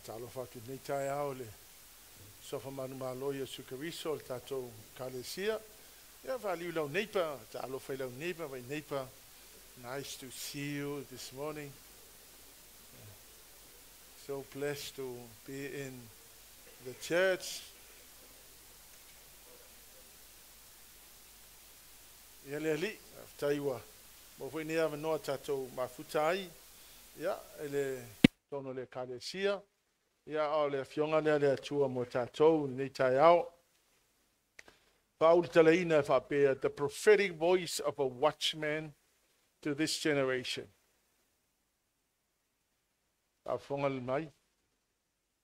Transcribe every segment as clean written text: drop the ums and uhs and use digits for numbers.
Faatalofa atu i lenei taeao i le Suafa manumalo o Iesu Keriso o le tatou Ekalesia. Ia faaliu i lau neighbor, talofa i lau neighbor, my neighbor. Nice to see you this morning. So blessed to be in the church. Ia le Alii, faafetai ua maua foi lenei avanoa tatou mafuta ai, ia, i le totonu o le Ekalesia, ia, a o le Afioga lea a le Atua mo tatou i lenei taeao. Faaulutalaina e faapea, The prophetic voice of a watchman to this generation. Faafofoga mai.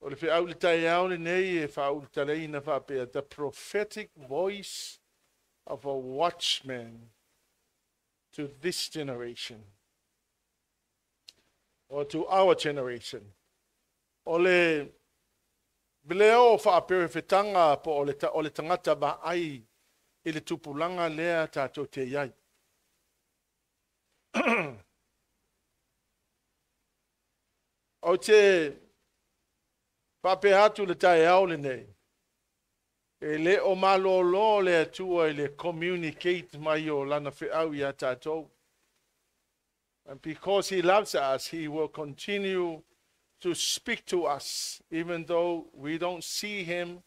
O le feau i le taeao lenei e faaulutalaina faapea, The prophetic voice of a watchman to this generation. Or to our generation. O le leo faaperefetaga po o le tagata vaai i le tupulaga lea tatou te i ai. Ou te faapea atu le taeao lenei, e le o malolo le Atua i le communicate mai o lana feau ia tatou. And because he loves us, he will continue to speak to us, even though we don't see him,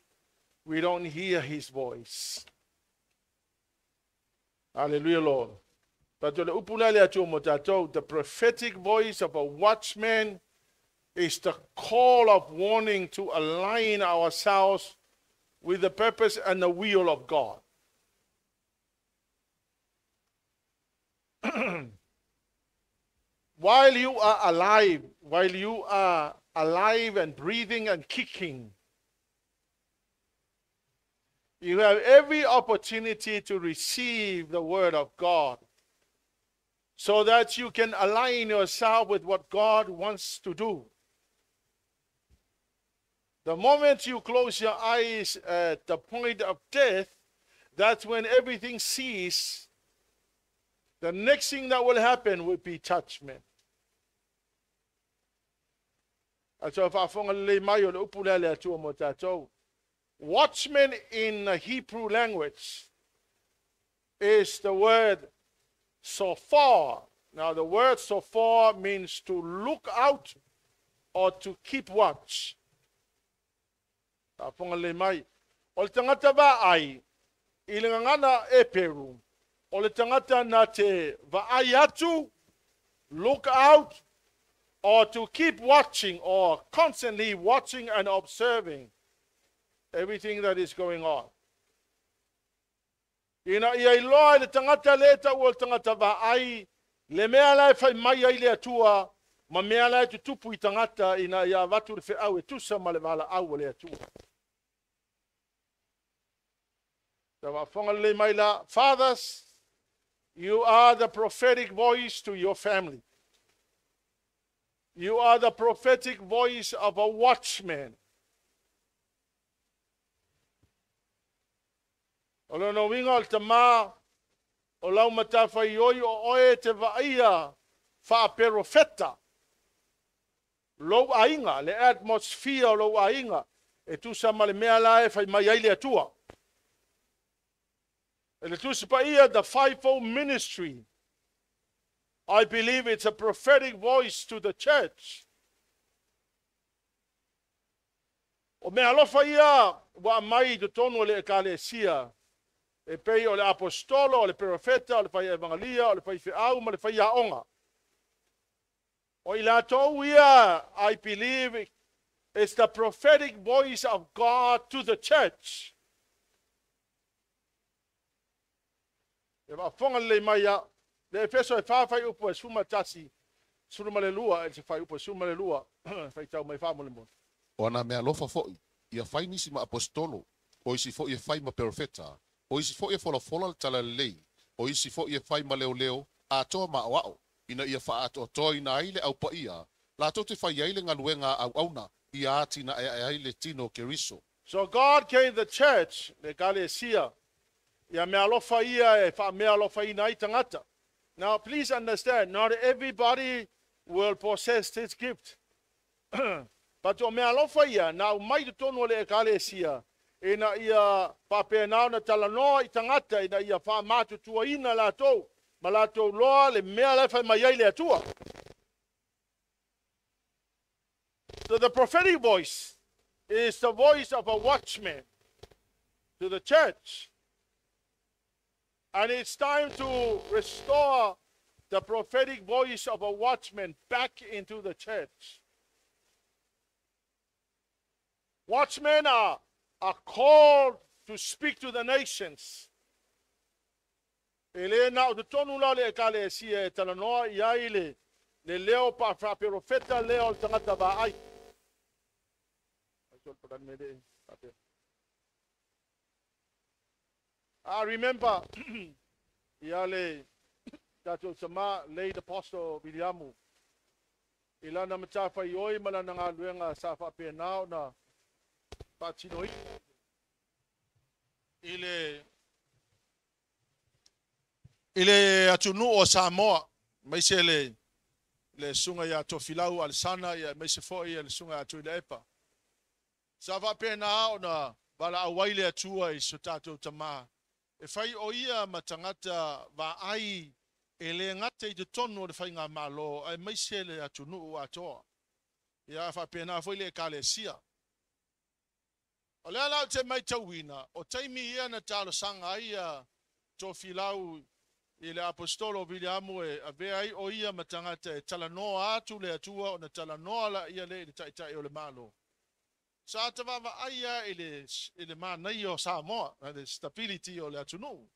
we don't hear his voice. Hallelujah, Lord. But le upu lea le Atua mo tatou, the prophetic voice of a watchman is the call of warning to align ourselves with the purpose and the will of God. While you are alive, while you are alive and breathing and kicking, you have every opportunity to receive the word of God so that you can align yourself with what God wants to do. The moment you close your eyes at the point of death, that's when everything ceases. The next thing that will happen will be judgment. Atua faafofoga lelei mai o le upu lea le Atua mo tatou. Watchman in the Hebrew language is the word sofar. Now the word sofar means to look out or to keep watch. Faafofoga lelei mai. O le tagata vaai i le gagana Eperu, o le tagata na te vaai atu, look out, or to keep watching, or constantly watching and observing everything that is going on. Ina ia iloa i le tagata le tau o le tagata vaai, le mea la e fai mai ai le Atua, ma mea la e tutupu i tagata ina ia avatu le feau e tusa ma le valaau o le Atua. Faafofoga lelei mai la, fathers, you are the prophetic voice to your family. You are the prophetic voice of a watchman. O lona uiga o le tamā o lau matafaioi o oe te vaaia faaperofeta lou aiga, le atmosphere o lou aiga, e tusa ma le mea la e fai mai ai le Atua. E le Tusi Paia, the fivefold ministry. I believe it's a prophetic voice to the church. O mea alofa ia ua aumai i totonu o le Ekalesia, e pei o le apostolo, o le perofeta, o le fai evangelia, o le fai feau ma le fai aoga. O i latou ia, I believe, it's the prophetic voice of God to the church. E faafofoga lelei mai a le Efeso e 4 fuaiupu e 11, 12, e se fuaiupu e 12, faitau mai faamolemole. O ana mea alofa foi, ia fai nisi ma aposetolo, o isi foi e fai ma perofeta, o isi foi e folafola le talalelei, o isi foi e fai ma leoleo, atoa ma aoao, ina ia faaatoatoaina ai le Au Paia, latou te fai ai le galuega a auauna, ia atinaeae ai le tino o Keriso. So God gave the church, le Ekalesia, ia mea alofa ia e faameaalofaina ai tagata. Now please understand, not everybody will possess this gift. But o mealofa ia, na aumai i totonu o le ekalesia, ina ia faapena ona talanoa i tagata, ina ia faamatutuaina latou, ma latou loa le mea la e fai mai ai le Atua. So the prophetic voice is the voice of a watchman to the church. And it's time to restore the prophetic voice of a watchman back into the church. Watchmen are called to speak to the nations. E le na o totonu la le ekalesia e talanoa i ai le leo pa faaperofeta lea o le tagata vaai. I remember ia le tatou tama late Apostle Viliamu i lana matafaioi ma lana galuega sa faapena ona faatinoina i le atunuu o Samoa, maise le susuga ia Tofilau Alesana ia maise foi le susuga ia Tuilaepa. Sa faapena ona valaau ai le Atua i so tatou tama e fai o ia ma tagata vaai e le gata i totonu o le faigamalo ae maise le atunuu atoa. Ia faapena foi le ekalesia. O lea la ou te matauina, o taimi ia na talosaga ai ia Tofilau i le Aposetolo Viliamu e avea ai o ia ma tagata e talanoa atu le Atua ona talanoa laia lea i le taitai o le Malo. Sa ta vaavaai lava i le manaia o Samoa, le stability o le atunuu.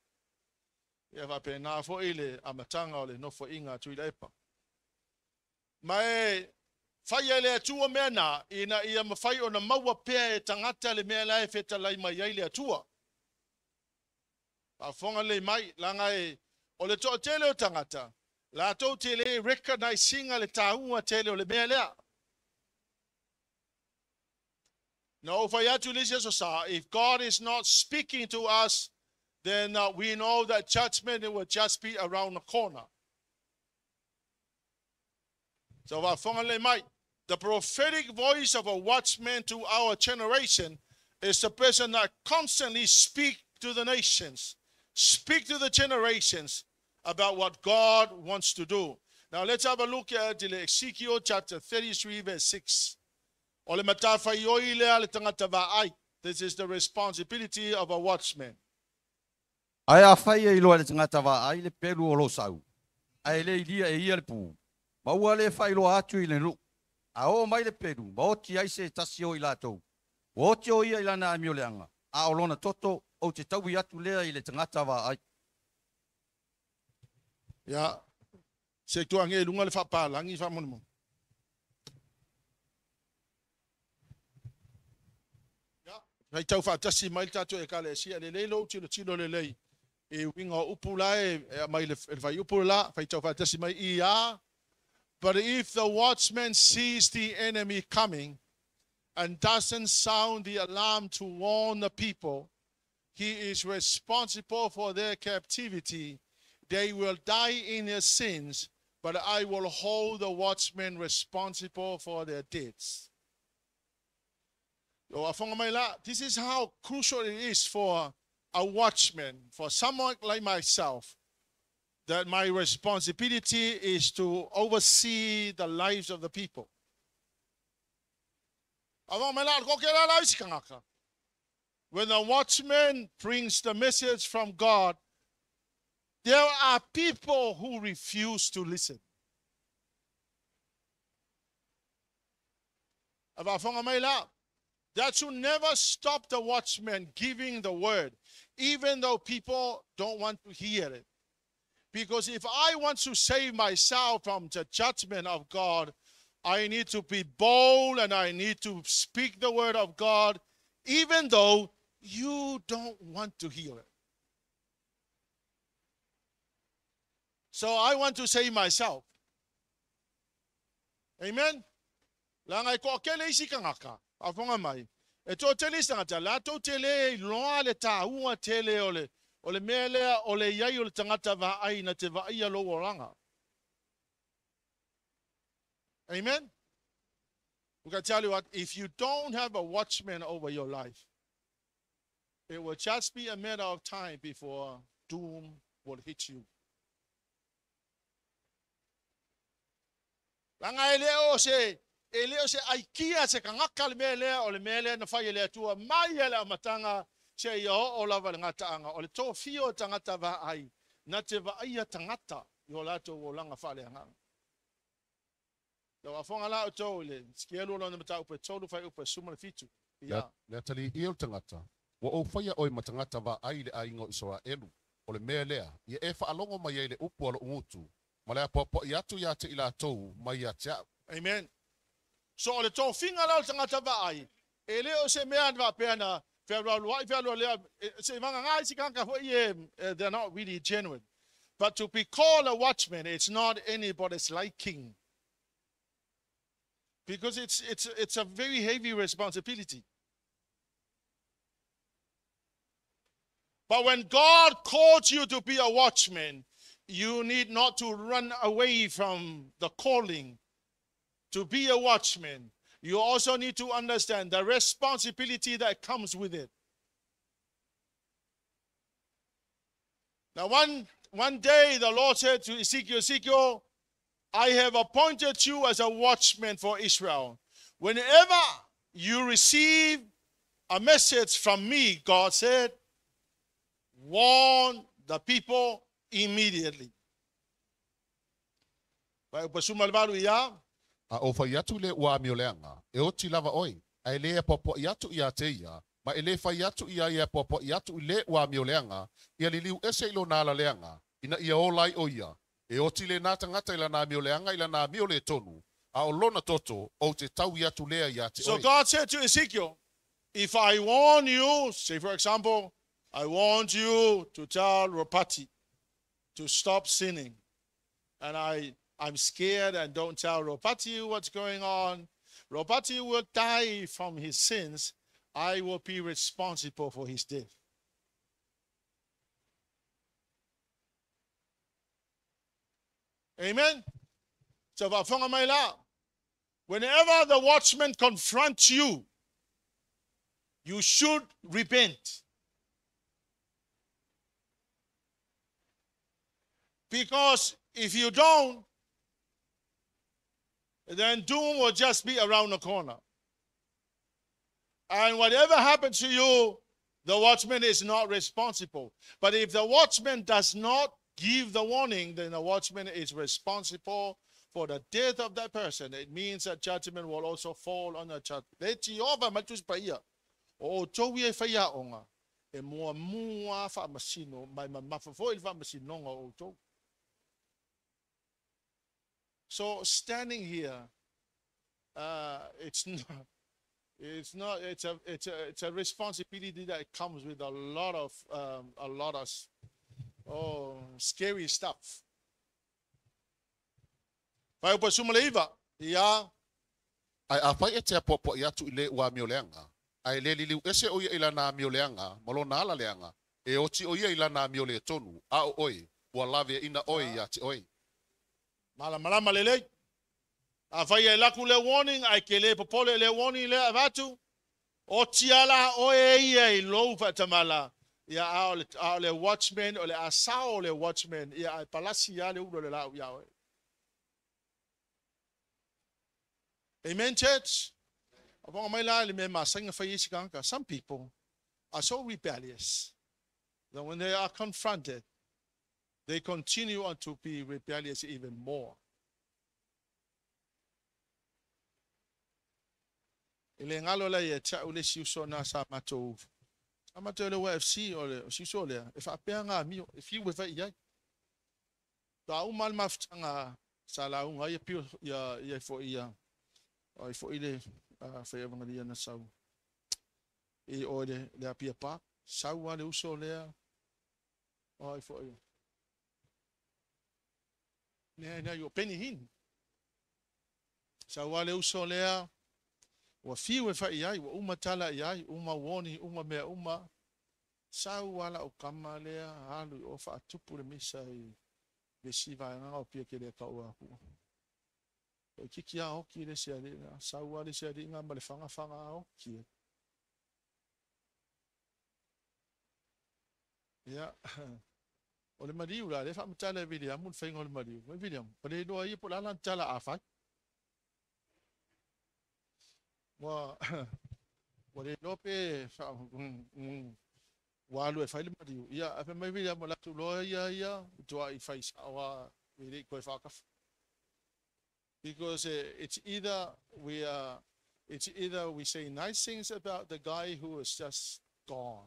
Ia faapena foi le amataga o le nofoaiga a Tuilaepa. Ma e fai e le Atua mea na, ina ia mafai ona maua pea e tagata le mea la e fetalai mai ai le Atua. Faafofoga lelei mai, leaga e o le toatele o tagata, latou te le recognize ina le taua tele o le mea lea. Na ou fai atu i le isi aso sa, if God is not speaking to us, then we know that judgment will just be around the corner. So faafofoga lelei mai, the prophetic voice of a watchman to our generation is the person that constantly speak to the nations, speak to the generations about what God wants to do. Now let's have a look at Ezekiel chapter 33 verse 6. O le matafaioi lea le tagata vaai. This is the responsibility of a watchman. Ae afai e iloa e le tagata vaai le pelu o lo sau, ae le ilia e ia le pu, ma ua le faailoa atu i le nuu. A oo mai le pelu, ma oti ai se tasi o i latou. Ua oti o ia i lana amioleaga, a o lona toto ou te taui atu lea i le tagata vaai. Ia, se tuange i luga le faapalagi faamolemole. Ia, faitau faatasi mai le tatou ekalesia lelei lou tilotilo lelei. E uiga o upu la e aumai le fuaiupu la, faitau faatasi mai ia. But if the watchman sees the enemy coming and doesn't sound the alarm to warn the people, he is responsible for their captivity. They will die in their sins, but I will hold the watchmen responsible for their deeds. O afonga mai la, this is how crucial it is for a watchman, for someone like myself, that my responsibility is to oversee the lives of the people. Afonga mai la, ko ke la la isi kangaka. When the watchman brings the message from God, there are people who refuse to listen. Afonga mai la, that should never stop the watchman giving the word, even though people don't want to hear it. Because if I want to save myself from the judgment of God, I need to be bold and I need to speak the word of God, even though you don't want to hear it. So I want to save myself. Amen. Leaga e toatele isi tagata, afonga mai. E toatele isi tagata, latou te le iloa le taua tele o le mea lea o le iai o le tagata vaai na te vaaia lou olaga. Amen. We can tell you what, if you don't have a watchman over your life, it will just be a matter of time before doom will hit you. Langa e le o se, e le o se aikia se kangaka le mea lea o le mea lea na fai e le Atua mai e le amatanga se ia o o lava le ngataanga o le tōfia o tangata vaai na te vaaia tangata i o latou olaga faaleagaga. Lau afoga la o tou i le sikielu o lona mataupu e 3 fuaiupu e 17. Ia. Le atalii o le tagata, ua ou faia oe ma tagata vaai i le aiga o Isaraelu. O le mea lea, ia e faalogo mai ai le upu a lou gutu, ma le apoapoai atu ia te i latou mai ia te au. Amen. So o le tofiga la o le tagata vaai, e le o se mea na faapea na fealualuai, fealualea, se vagagā isi tagata foi e, they're not really genuine. But to be called a watchman, it's not anybody's liking. Because it's a very heavy responsibility. But when God calls you to be a watchman, you need not to run away from the calling to be a watchman. You also need to understand the responsibility that comes with it. Now, one day the Lord said to Ezekiel, Ezekiel, I have appointed you as a watchman for Israel. Whenever you receive a message from me, God said, warn the people immediately. Vai pasuma le valu ia. A ou fai atu le ua amioleaga, e oti lava oe, a e le apoapoai atu ia te ia, ma e le fai atu ia e apoapoai atu i le ua amioleaga, ia liliu ese i lona alaleaga, ina ia ola ai o ia. E oti le nā tagata i lana amioleaga i lana amio le tonu, a o lona toto, ou te tau i atu lea ia te So oe. God said to Ezekiel, if I warn you, say for example, I want you to tell Ropati to stop sinning. And I'm scared and don't tell Ropati what's going on. Ropati will die from his sins. I will be responsible for his death. Amen? So, faafofoga mai la. Whenever the watchman confronts you, you should repent. Because if you don't, then doom will just be around the corner. And whatever happens to you, the watchman is not responsible. But if the watchman does not give the warning, then the watchman is responsible for the death of that person. It means that judgment will also fall on the church. Le Jehovah ma tusi paia. O outou ia e faiaoga, e muamua faamasino, mai mamafa foi le faamasinoga o outou. So standing here, it's not, it's not, it's a, it's a, it's a responsibility that comes with a lot of scary stuff. Fuaiupu 19, ia. Ae afai e te apoapoai atu i le ua amioleaga, a e le liliu ese o ia i lana amioleaga ma lona alaleaga, e oti o ia i lana amio le tonu, a o oe, ua laveaina oe ia te oe. Malamalama lelei. Afai e laku le warning, ai ke le popole le warning le avatu, o tia la oe ia i lou faatamala, ia a o le watchman, o le asao o le watchman, ia ai palasi ia le ulo le lau ia oe. Amen, church? Aponga mai la le mea masainga fai isi kanga. Some people are so rebellious that when they are confronted, they continue on to be rebellious even more. E le ngalo la ia tau le siuso na sa matou. Sa matou le UFC o le siuso lea. E faapea ngā mio, e fiu e fai iai. Ta uma le mafutanga sa launga ia pio ia ia fo ia. Ai fo ile fai evangelia na sau. E o le le apia pa. Sau a le uso lea. Ai fo ia. Ne ne yo penny hin. Sau a le uso lea. Ua fiu e fai ai, ua uma tala i ai, uma woni, uma mea uma. Sau ala o kama lea, alu i o faatupu le misa i le siva e nganga o pia ke lea kau aku. O kiki a oki le se ali na saua le se ali nga ma le fanga fanga a oki. Ia, o le maliu la, le faamatala e Viliamu le faiga o le maliu. Mai Viliamu, pa le iloa ia po o le a lana tala a fai. Ua, ua le iloa pe ua alu e fai le maliu. Ia, ae fai mai Viliamu, o le atu loa ia ia, tuai fai sao a, e le i toe faakafa. Because it's either we say nice things about the guy who is just gone,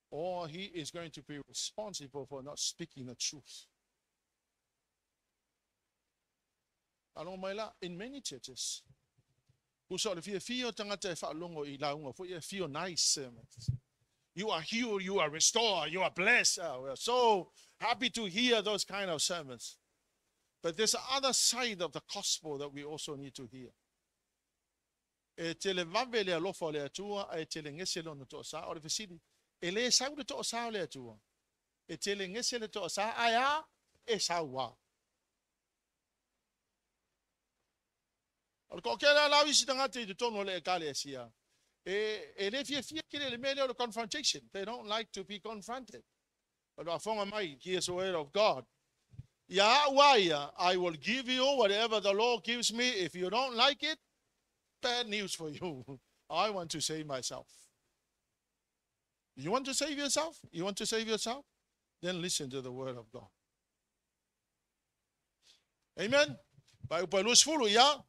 or he is going to be responsible for not speaking the truth. Alo mai la, in many churches, kusa o le fia fia o tangata e whaalongo i launga, fo ia feel nice sermons. You are healed, you are restored, you are blessed. We are so happy to hear those kind of sermons. But there's other side of the gospel that we also need to hear. E te le vave le alofa o le atua, a e te le ngese le ona toa o le fesili. E le sau le toa sa o le atua. E te le ngese le toa sa, ai a, e sau wa. O le kokele lau isi tangata i te tonu o le e kale asia. E le fia fia kile le mea lea o le confrontation. They don't like to be confronted. O le afonga mai, here's the word of God. Ia ua I will give you whatever the Lord gives me. If you don't like it, bad news for you. I want to save myself. You want to save yourself? You want to save yourself? Then listen to the word of God. Amen. Pai upa luas fulu, ia.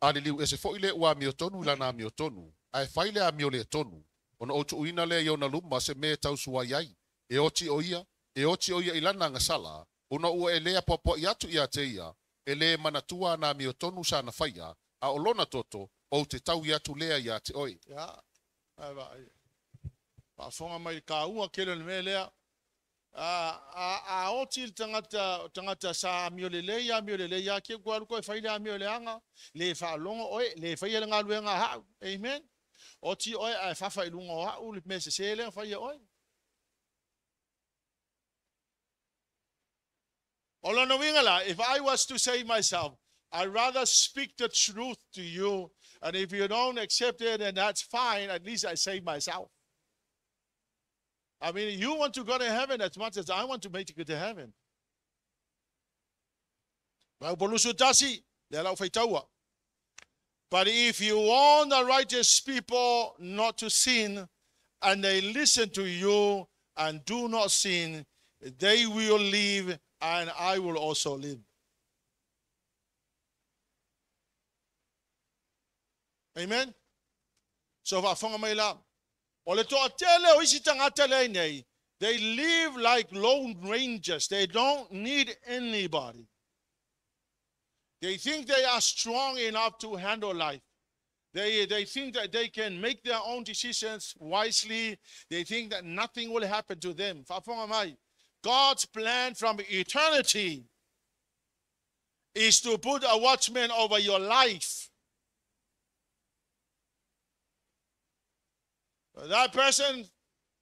A le liu ese foi le ua amio tonu lana amio tonu. Ae fai le amio le tonu. Ona o tuuina le i ona luma se me tau suai ai. E oti o ia, e oti o ia i lana ngasala. Ona ua e lea popo i atu ia te ia. E le manatua na amio tonu sa na whaia. A o lona toto, o te tau i atu lea ia te oi. Ia, ai vai. Whaafonga mai ka ua kele le mea lea. A oti le tangata sa amio le lei, amio le lei, a kia kua alu koe whai le amio le anga, le whaalongo oe, le whai le ngaluenga hau. Amen. Oti oe a whawha i lunga o hau, le mea se se lea whai oe. O lona winga la, if I was to save myself, I'd rather speak the truth to you, and if you don't accept it, then that's fine, at least I save myself. I mean, you want to go to heaven as much as I want to make it to heaven. But if you want the righteous people not to sin, and they listen to you and do not sin, they will live, and I will also live. Amen? So, whaafonga mai la. O le toa tele o isi tangata lei nei, they live like lone rangers. They don't need anybody. They think they are strong enough to handle life. They think that they can make their own decisions wisely. They think that nothing will happen to them. Whaafonga mai. God's plan from eternity is to put a watchman over your life. That person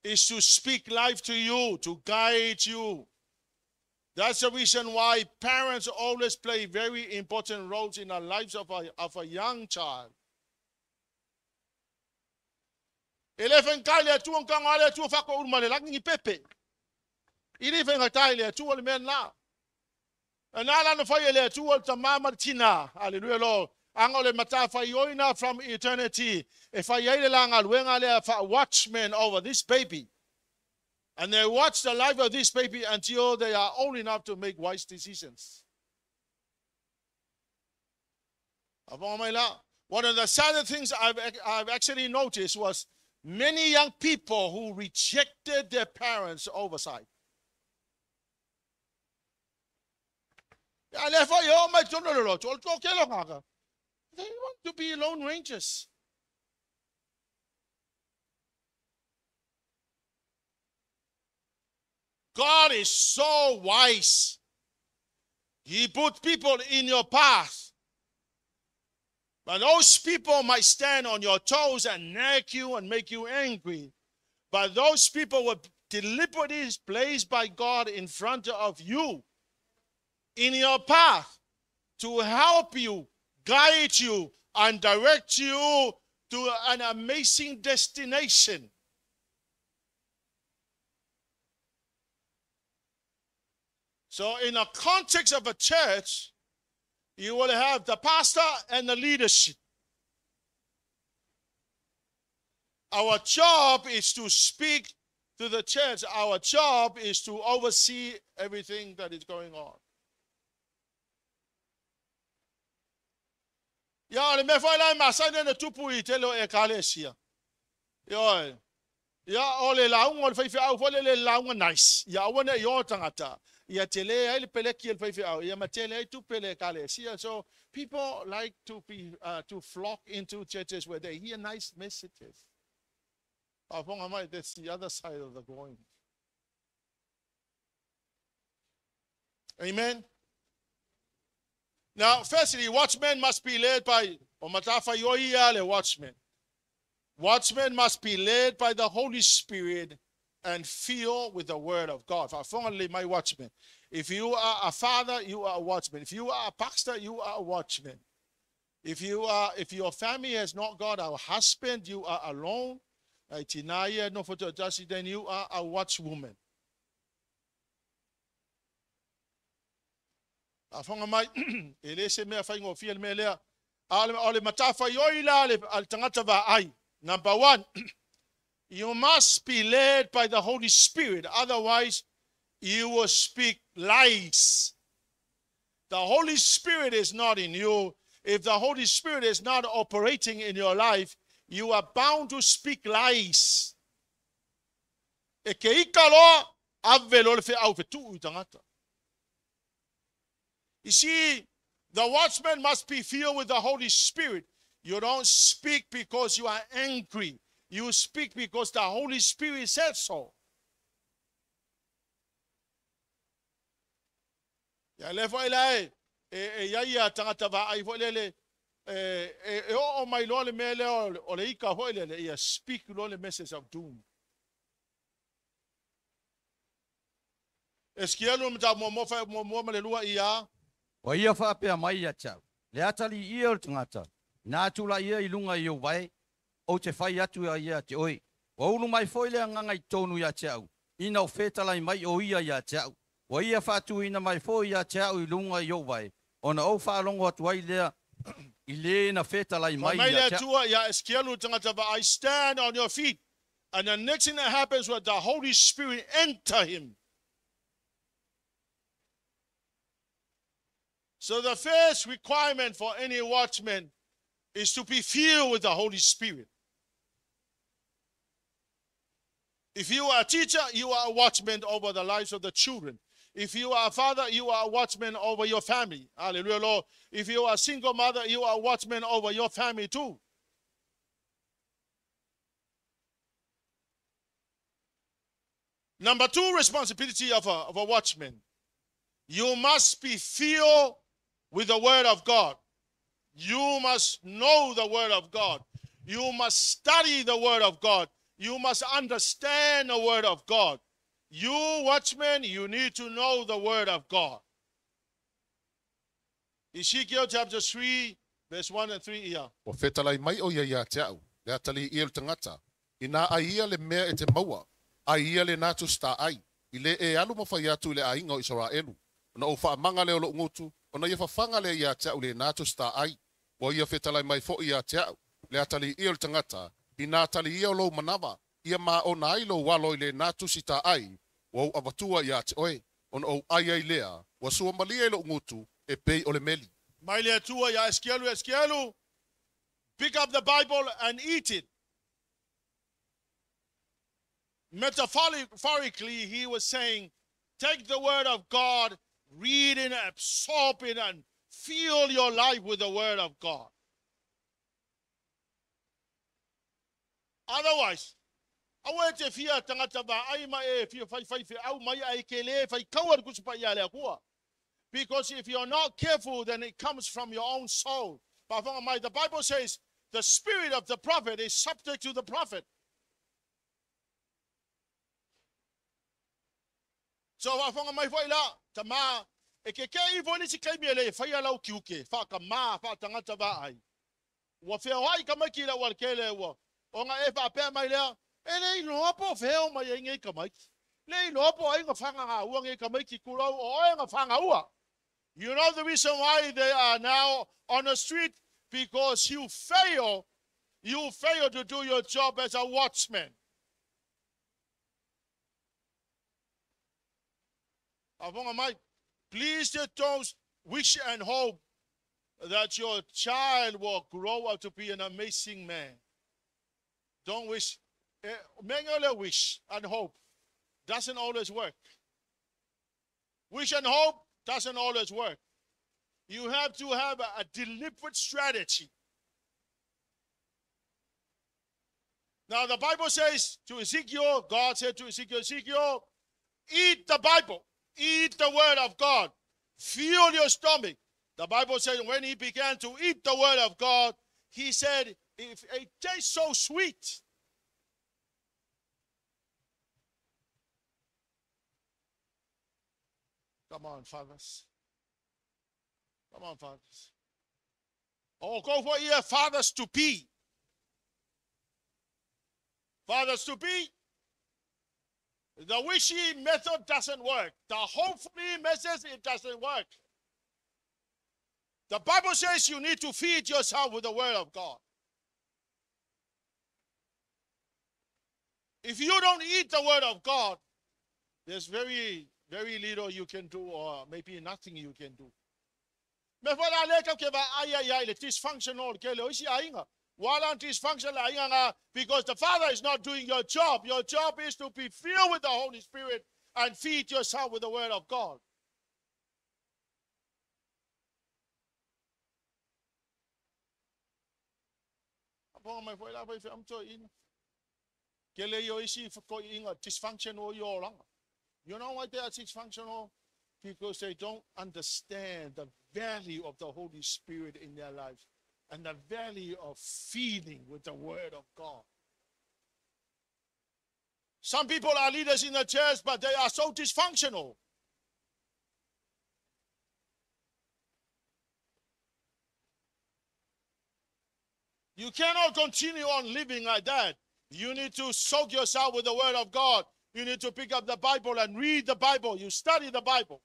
is to speak life to you, to guide you. That's the reason why parents always play very important roles in the lives of a young child. E le whenkai le atua nganga le atua whako uru male langi pepe. I le whengatai le atua le mea nā. Nā lana whai le atua le tamama le tina. Hallelujah, Lord. Anga o le mata whai oina from eternity. E whai ai le langa luenga le a watchman over this baby. And they watch the life of this baby until they are old enough to make wise decisions. One of the saddest things I've actually noticed was many young people who rejected their parents' oversight. They want to be lone rangers. God is so wise. He put people in your path. But those people might stand on your toes and nag you and make you angry. But those people were deliberately placed by God in front of you, in your path, to help you, guide you, and direct you to an amazing destination. So in the context of a church, you will have the pastor and the leadership. Our job is to speak to the church. Our job is to oversee everything that is going on. Ia, o le mea foi la e masani ona tupu i tele o ekalesia. Ioe. Ia, o le lauga o le faifeau foi lele le lauga nice. Ia aua ne i o tagata. Ia tele ai le peleki e le faifeau. Ia ma tele ai tupe le ekalesia. So people like to be to flock into churches where they hear nice messages. Faafofoga mai, that's the other side of the coin. Amen. Now, firstly, watchmen must be led by o matafaioi ia le watchmen. Watchmen must be led by the Holy Spirit and filled with the Word of God. Faafofoga lelei mai watchmen. If you are a father, you are a watchman. If you are a pastor, you are a watchman. If you are, if your family has not got a husband, you are alone. Ai tina ia no foto then you are a watchwoman. Faafofoga mai, e le se mea faigofie le mea lea. A o le matafaioi la le, a le tagata vaai. Number one, you must be led by the Holy Spirit. Otherwise, you will speak lies. The Holy Spirit is not in you. If the Holy Spirit is not operating in your life, you are bound to speak lies. E ke ika loa, ave loa le feau fetuu i tagata. You see, the watchman must be filled with the Holy Spirit. You don't speak because you are angry. You speak because the Holy Spirit said so. Ia le foi la e, e, e ia ia tagata vaai foi lele, e, e, e oo mai loa le mea lea o le ika foi lele, ia speak loa le message of doom. Esekielu mataupu muamua faaiupu muamua ma le lua ia. Ua ia faapea mai ia te au, Le atalii ia o le tagata, inā tulai ia i luga i ou vae, ou te fai atu ai ia te oe. Ua ulu mai foi le agaga i totonu ia te au, ina o fetalai mai o ia ia te au. Ua ia faatuina mai foi ia te au i luga i ou vae, ona ou faalogo atu ai lea i le na fetalai Fai mai mai le ia te au. Atua ia Esekielu le tagata vaai, Stand on your feet. And the next thing that happens was the Holy Spirit enter him. So the first requirement for any watchman is to be filled with the Holy Spirit. If you are a teacher, you are a watchman over the lives of the children. If you are a father, you are a watchman over your family. Hallelujah, Lord. If you are a single mother, you are a watchman over your family too. Number two responsibility of a watchman. You must be filled with the Word of God. You must know the Word of God. You must study the Word of God. You must understand the Word of God. You, watchmen, you need to know the Word of God. Ezekiel chapter 3, verse 1 and 3. Yeah. Ua fetalai mai ʻo ia iā te au, le atalii ʻia o le tagata, inā ʻai ia le mea e te maua, ʻai ia le natu sta ai, i le e alu ma fai atu i le aiga o Isaraelu, ona ou faamaga lea o loʻu gutu, ona ia fafaga lea iā te au le natu sta ai. Ua ia fetalai mai foʻi iā te au, le atalii ʻia o le tagata, inā tali ia o lou manawa, ia māʻona ai lou alo i le natu sita ai, ua ou avatua iā te oe, ona ou ʻai ai lea, ua sua malie i loʻu gutu, e pei o le meli. Mai le Atua ia Esekielu, Esekielu, pick up the Bible and eat it. Metaphorically, he was saying, take the Word of God, read it, absorb it, and fill your life with the Word of God. Otherwise, aua e te fia tagata vaai ma e fia faifai feau mai ai ke le faikaua le Tusi Paia a le Atua. Because if you're not careful, then it comes from your own soul. Faafofoga mai, the Bible says the spirit of the prophet is subject to the prophet. So faafofoga mai foi la, tama E kekeʻi foi le isi taimi e le faia lau tiute, faatamā, faatagata vaai. Ua feoai tamaiti i le aualatele ua ona e faapea mai lea, e le iloa po o fea o mai ai nei tamaiti. Le iloa po o ai na fagagaua nei tamaiti tulou o oe na fagaua. You know the reason why they are now on the street? Because you fail to do your job as a watchman. Avonga mai, please don't wish and hope that your child will grow up to be an amazing man. Don't wish. Manual wish and hope doesn't always work. Wish and hope doesn't always work. You have to have a deliberate strategy. Now the Bible says to Ezekiel, God said to Ezekiel, Ezekiel, eat the Bible. Eat the word of God. Fuel your stomach. The Bible says when he began to eat the word of God, he said, if it tastes so sweet. Come on, fathers. Come on, fathers. Oh, go for here, fathers to be. Fathers to be. The wishy method doesn't work. The hopefully method, it doesn't work. The Bible says you need to feed yourself with the word of God. If you don't eat the word of God, there's very, very little you can do, or maybe nothing you can do. Me whala le kau ke wa ai ai ai le dysfunctional ke le oisi ainga. Wala dysfunctional ainga nga, because the father is not doing your job. Your job is to be filled with the Holy Spirit and feed yourself with the word of God. Aponga mai foi la foi fe amto ina. Ke le yo isi ko inga dysfunctional yo langa. You know why they are dysfunctional? Because they don't understand the value of the Holy Spirit in their lives and the value of feeding with the Word of God. Some people are leaders in the church, but they are so dysfunctional. You cannot continue on living like that. You need to soak yourself with the Word of God. You need to pick up the Bible and read the Bible. You study the Bible.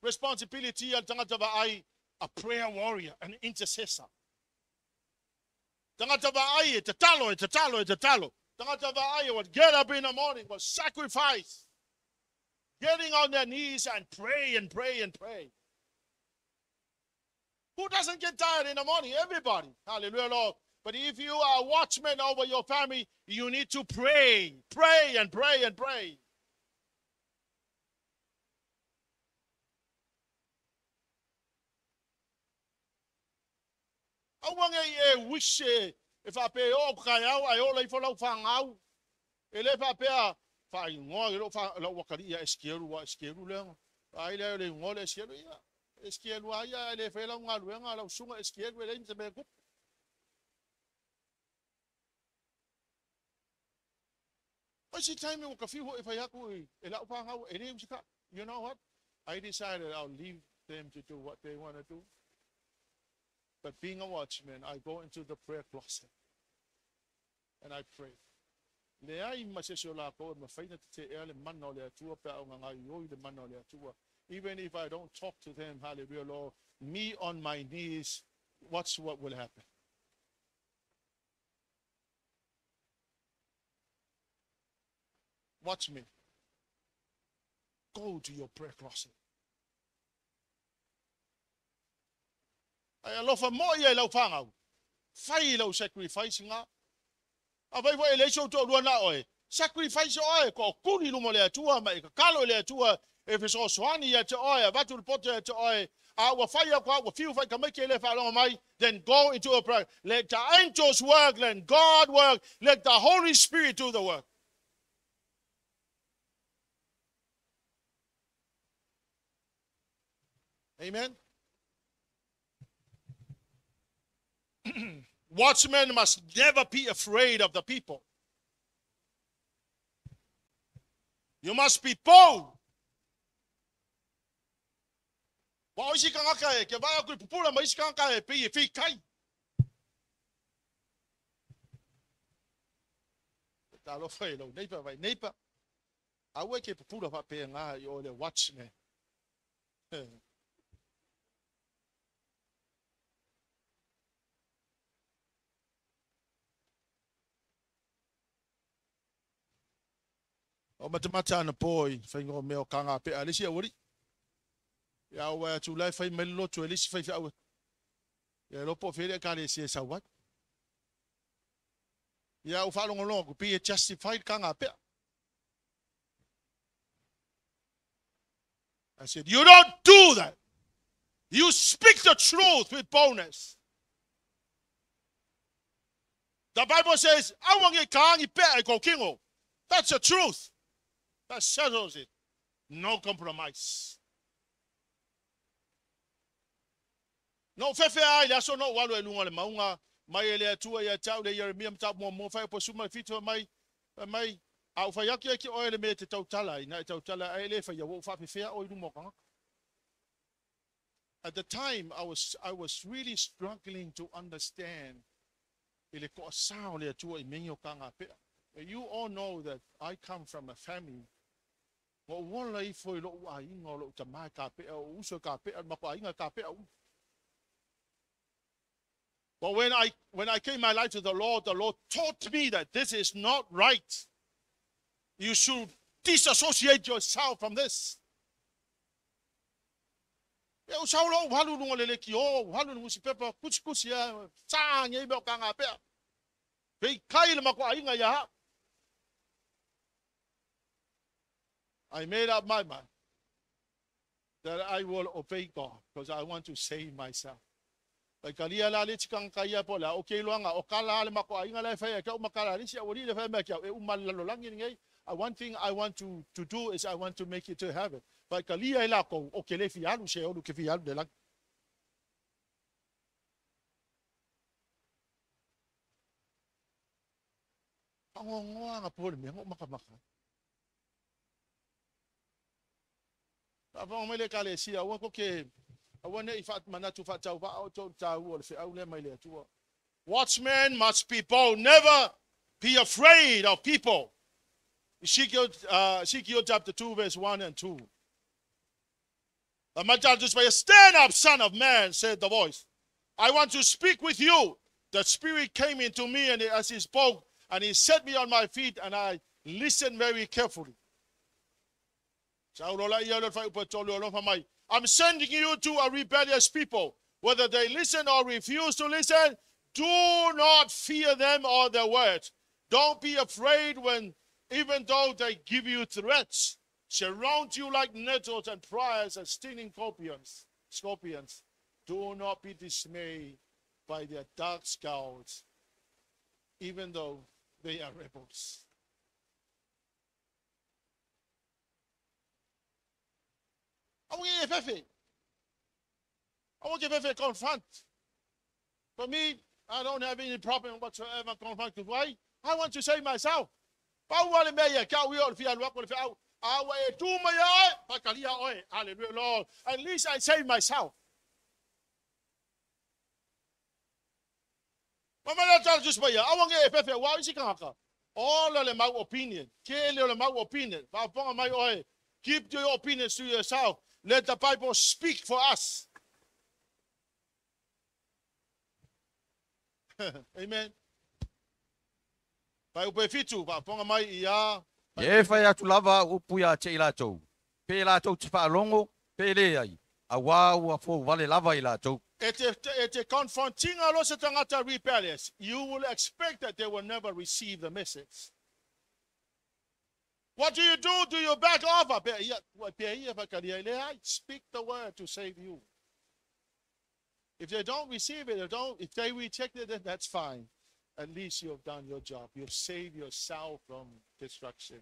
Responsibility a prayer warrior, an intercessor. Tangata va'ai e tatalo, e tatalo, e tatalo. Tangata va'ai would get up in the morning, would sacrifice, getting on their knees and pray and pray and pray. Who doesn't get tired in the morning? Everybody. Hallelujah, Lord. But if you are a watchman over your family, you need to pray, pray and pray and pray. Aua e wish e whapea o kai au ai o lei whalau whangau. E le whapea whaingoa i lo wakari ia eskeru wa eskeru leanga. Ai leo le ngoa le eskeru ia. Eskeru ai ia le whelau ngā luenga lau sunga eskeru e le inte me kupu. O si taimi o ka whiho e whaiaku e lau whangau e le usika. You know what? I decided I'll leave them to do what they want to do. But being a watchman, I go into the prayer closet and I pray. Le ai masesio la ko ma faina te ea le mana o le Atua pe au ngai oi le mana o le Atua. Even if I don't talk to them, hallelujah, Lord, me on my knees, watch what will happen. Watch me. Go to your prayer closet. Ai alofa mo ia lau whangau. Whai lau sacrifice ngā. A vai vai le so to lua na oe. Sacrifice oe ko kuri lumo le Atua ma e kakalo le Atua e fesoasoani ia te oe, a vatu le poto ia te oe. A ua whai au kwa, ua whiu whai ka maike le whalonga mai. Then go into a prayer. Let the angels work, let God work, let the Holy Spirit do the work. Amen. Watchmen must never be afraid of the people. You must be bold. Wa o isi kangaka e, ke vai aku i pupula ma isi kangaka e pei e whii kai. Ta alofa e lau neipa vai neipa. Aua ke pupula wha pe ngā i o le watchman. O matamata ana poi, whaingo meo ka ngā pe a lesi a wari. Ia ua atu lai whai mai lotu e lesi whai whiaua. Ia lopo whire ka le si e sawai. Ia u whalongolongo ku pi e justified ka ngā pea. I said, you don't do that. You speak the truth with boldness. The Bible says, awangi kaangi pea e kōkingo. That's the truth. That settles it. No compromise. No fefe ai le aso no walu e lunga le maunga mai e le atua ia tau le Jeremia mta mo mo fai po suma fitu mai mai au fai atu ki oe le me te tautala ina e tautala ai le fai wo fa fe o ilu mo kanga. At the time I was really struggling to understand ele ko sao le atua i mengi o kanga pe. You all know that I come from a family. Mo wala i foi lo ai ngo lo tama ka pe o uso ka pe ma ko ai ka pe. But when I gave my life to the Lord taught me that this is not right. You should disassociate yourself from this. I made up my mind that I will obey God because I want to save myself. Like alia la le tikanga kai po la o ke loanga o kala le mako ainga le fai ka o makala le sia o le fai me ka e uma lalolangi ngai. One thing I want to do is I want to make it to heaven. But kalia la ko o ke le fi alu se o lu ke fi alu le lang. Angongoa nga po le me ngo maka maka. Ava mai le kale sia o ko ke Watchmen must be bold. Never be afraid of people. Ezekiel chapter 2, verse 1 and 2. Stand up, son of man, said the voice. I want to speak with you. The Spirit came into me, and as he spoke, and he set me on my feet, and I listened very carefully. I'm sending you to a rebellious people. Whether they listen or refuse to listen, do not fear them or their words. Don't be afraid when, even though they give you threats, surround you like nettles and briars and stinging scorpions. Do not be dismayed by their dark scowls, even though they are rebels. I want to confront. For me, I don't have any problem whatsoever confront. Why? I want to save myself. Hallelujah, Lord. At least I save myself. All of my opinion. Keep your opinions to yourself. Let the Bible speak for us. Amen. Ye fai atu lava upu ia te i lātou. Pe lātou te whaalongo, pe le ai. A wā ua fō wale lava i lātou. Ete confronting a lo se tangata rebellious, you will expect that they will never receive the message. What do you do? Do you back off? Speak the word to save you. If they don't receive it, if they reject it, then that's fine. At least you have done your job. You've saved yourself from destruction.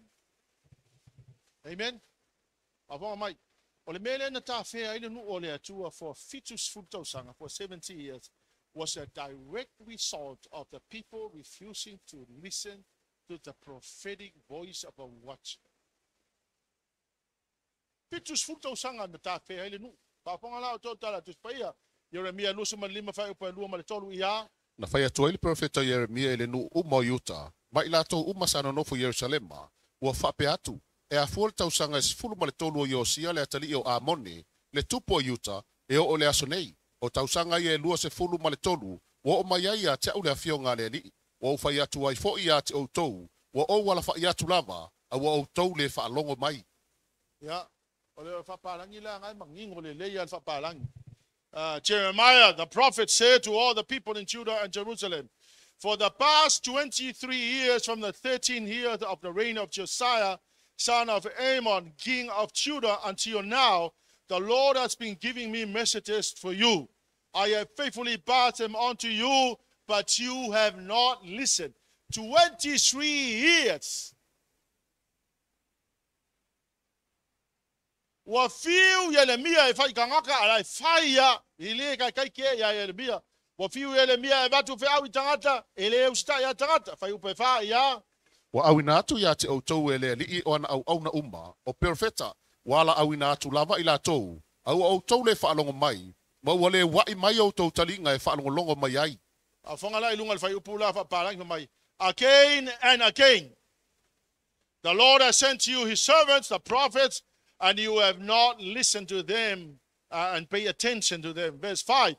Amen. For 70 years, was a direct result of the people refusing to listen to the prophetic voice of a watchman. 70 tausaga na tafea ai le nuu. Faafofoga la outou tala Tusi Paia, Ieremia 25 fuaiupu e 2 ma le 3 ia. Na fai atu ai le perofeta o Ieremia i le nuu uma o Iuta, ma i latou uma sa nonofo i Ierusalema, ua faapea atu, E afua le tausaga e 13 o Iosia le atalii o Amone, le tupu o Iuta, e oo i le aso nei, o tausaga ia e 23, ua oo mai ai ia te au le afioga a le Alii. Ua ou fai atu ai foi ia te outou, ua ou alafa'i atu lava, a ua outou le faalogo mai. Ia, o le faapalagi la ngai mangingo le lei al faapalagi. Jeremiah, the prophet, said to all the people in Judah and Jerusalem, For the past 23 years, from the 13th year of the reign of Josiah, son of Amon, king of Judah, until now, the Lord has been giving me messages for you. I have faithfully passed them on to you, but you have not listened. 23 years. Ua fiu Ieremia e fai kangaka ala e fai ia i le kai kai ke ia Ieremia. Ua fiu Ieremia e vatu feau i tagata e le usita'i ia tagata fai upe fa ia. Ua auina atu ia te outou e le Alii o ana auauna uma, o perofeta, ua alaauina atu lava i latou, a ua outou le faalogo mai, ma ua le ua'i mai outou taliga e faalogologo mai ai. Faafofoga la i luga o le fuaiupu la faapalagi fai mai, Again and again the Lord has sent you his servants, the prophets, and you have not listened to them and pay attention to them. Verse 5.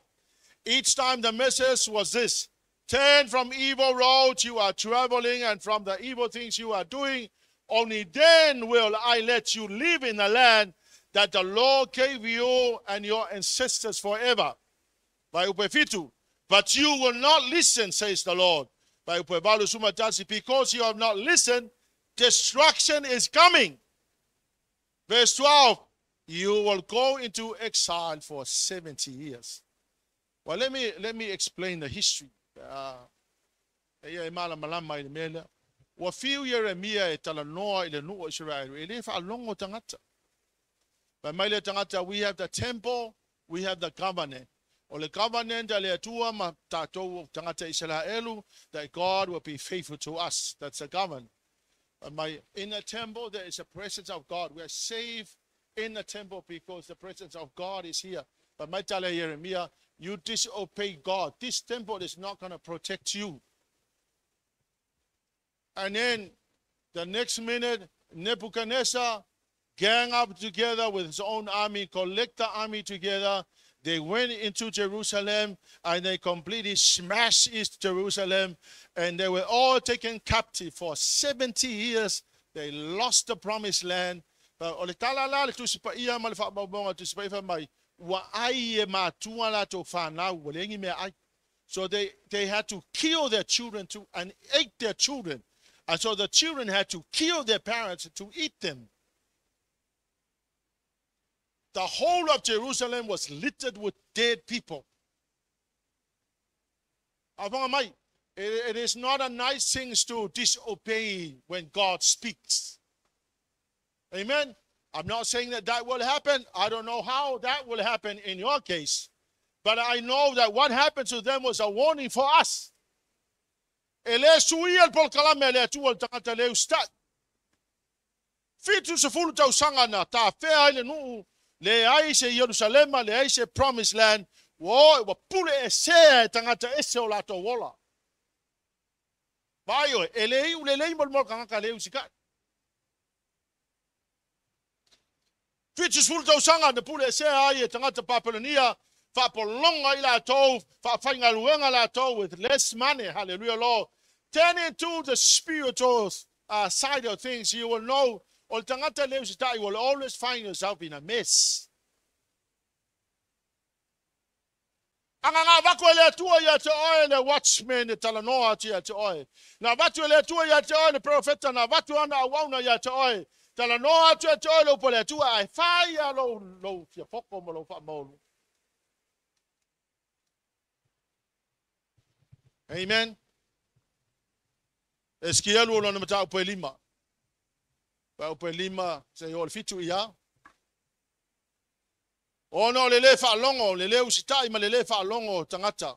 Each time the message was this: Turn from evil roads you are traveling and from the evil things you are doing. Only then will I let you live in the land that the Lord gave you and your ancestors forever. Fuaiupu e 7. But you will not listen, says the Lord. Fuaiupu e 8 suma tasi, because you have not listened, destruction is coming. Verse 12, you will go into exile for 70 years. Well, let me explain the history. Ia e malamalama i le mea lea. Ua fiu Ieremia e talanoa i le nuu o Israel, e le faalogo tagata. Fai mai le tagata, we have the temple, we have the covenant. O le covenant a le Atua ma tatou tagata Israelu, that God will be faithful to us. That's the covenant. But in the temple, there is a presence of God. We are safe in the temple because the presence of God is here. But mai tale Jeremiah, you disobey God. This temple is not going to protect you. And then the next minute, Nebuchadnezzar gang up together with his own army, collect the army together. They went into Jerusalem and they completely smashed East Jerusalem, and they were all taken captive for 70 years. They lost the promised land. But o le tala la le Tusi Paia ma le faamaumauga Tusi Paia fai mai, ua ai e matua latou fanau, ua leai ni mea ai. So they had to kill their children too and ate their children. And so the children had to kill their parents to eat them. The whole of Jerusalem was littered with dead people. Avonga mai, it is not a nice thing to disobey when God speaks. Amen. I'm not saying that that will happen. I don't know how that will happen in your case. But I know that what happened to them was a warning for us. E le suia le polokalame a le Atua le tagata le usita'i. 70 tausaga na tafea ai le nuu le ai se Ierusalema, le ai se promised land, ua o ua pule esea e tagata ese o latou ola. Vai oe, e le iu lelei mo le mo tagata le usita'i. 70 tausaga na pule esea ai e tagata Papelonia, faapologa i latou, faafaigaluega latou with less money. Hallelujah, Lord. Turn into the spiritual side of things, you will know o le tagata le usita'i will always find yourself in a mess. Aga ngā vako e le Atua ia te oe le watchman e talanoa atu ia te oe. Na vatu e le Atua ia te oe le profeta, na vatu ana auauna ia te oe. Talanoa atu ia te oe le upo le Atua, ai whai ia lou, lou fiafoko ma lou whaamaolu. Amen. Esekielu o lona mataupu e 5. Mataupu e 5, se o le 7 ia. Ona o le le faalogo, le le usita'i ma le le faalogo o tagata.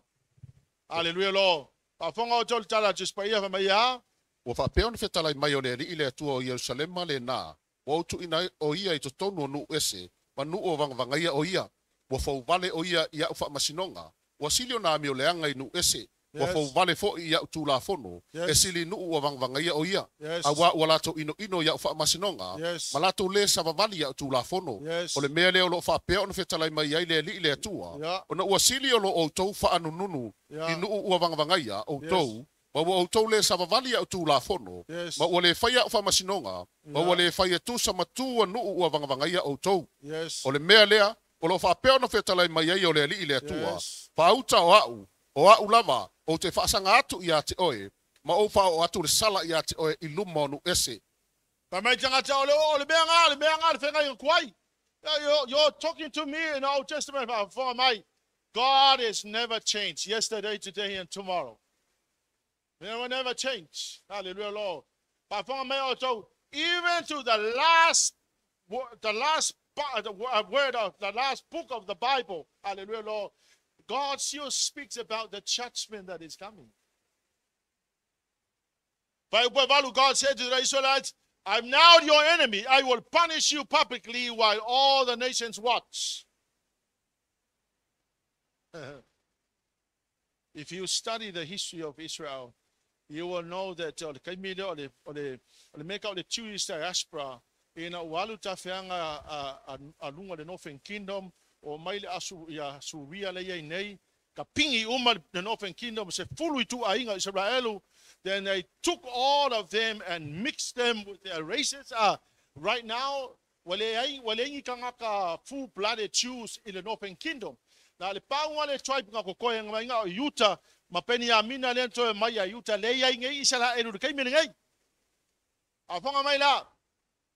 Hallelujah, Lord. Faafofoga outou i le tala a Tusi Paia fai mai a. Ua faapea ona fetalai mai o le Alii le Atua o Ierusalema lenā, ua ou tuuina o ia i totonu o nuu ese, ma nuu o vagavagaia o ia. Ua fouvale o ia i a'u faamasinoga, ua sili ona amioleaga i nuu ese, ua fouvale fo'i i a'u tulafono, e sili i nuu ua vagavagaia o ia. Auā ua latou inoino i a'u faamasinoga, ma latou lē savavali i a'u tulafono. O le mea lea o loo faapea ona fetalai mai ai le Alii le Atua, ona ua sili o lo outou faanununu i nuu ua vagavagaia outou, ma ua outou lē savavali i a'u tulafono, ma ua lē faia a'u faamasinoga, ma ua lē faia tusa ma tu a nuu ua vagavagaia outou. O le mea lea o loo faapea ona fetalai mai ai o le Alii le Atua, faauta o a'u, o a'u lava, ou te faasaga atu ia te oe, ma ou faaoo atu le sala ia te oe i luma o nuu ese. Fai mai tagata o le o le mea ngā, le mea ngā le whengai kuai. You're talking to me in the Old Testament for my God is never changed. Yesterday, today, and tomorrow. They will never change. Hallelujah, Lord. Even to the last word of the last book of the Bible, hallelujah, Lord, God still speaks about the judgment that is coming. God said to the Israelites, I'm now your enemy. I will punish you publicly while all the nations watch. If you study the history of Israel, you will know that o le meka o le Jewish diaspora ina ua alu tafeaga a luga le Northern Kingdom o mai le asu ia Suria le iai nei ka pingi uma le Northern Kingdom se fulu i tuaiga Israelu. Then they took all of them and mixed them with their races. Right now ua leai ua leai ni tagata full blooded Jews i le Northern Kingdom. Na le pau le tribe nga kokoe nga mai nga o Yuta ma Peniamina le toe mai a Yuta le iai nei Israelu le kaimi lenei. A mai la.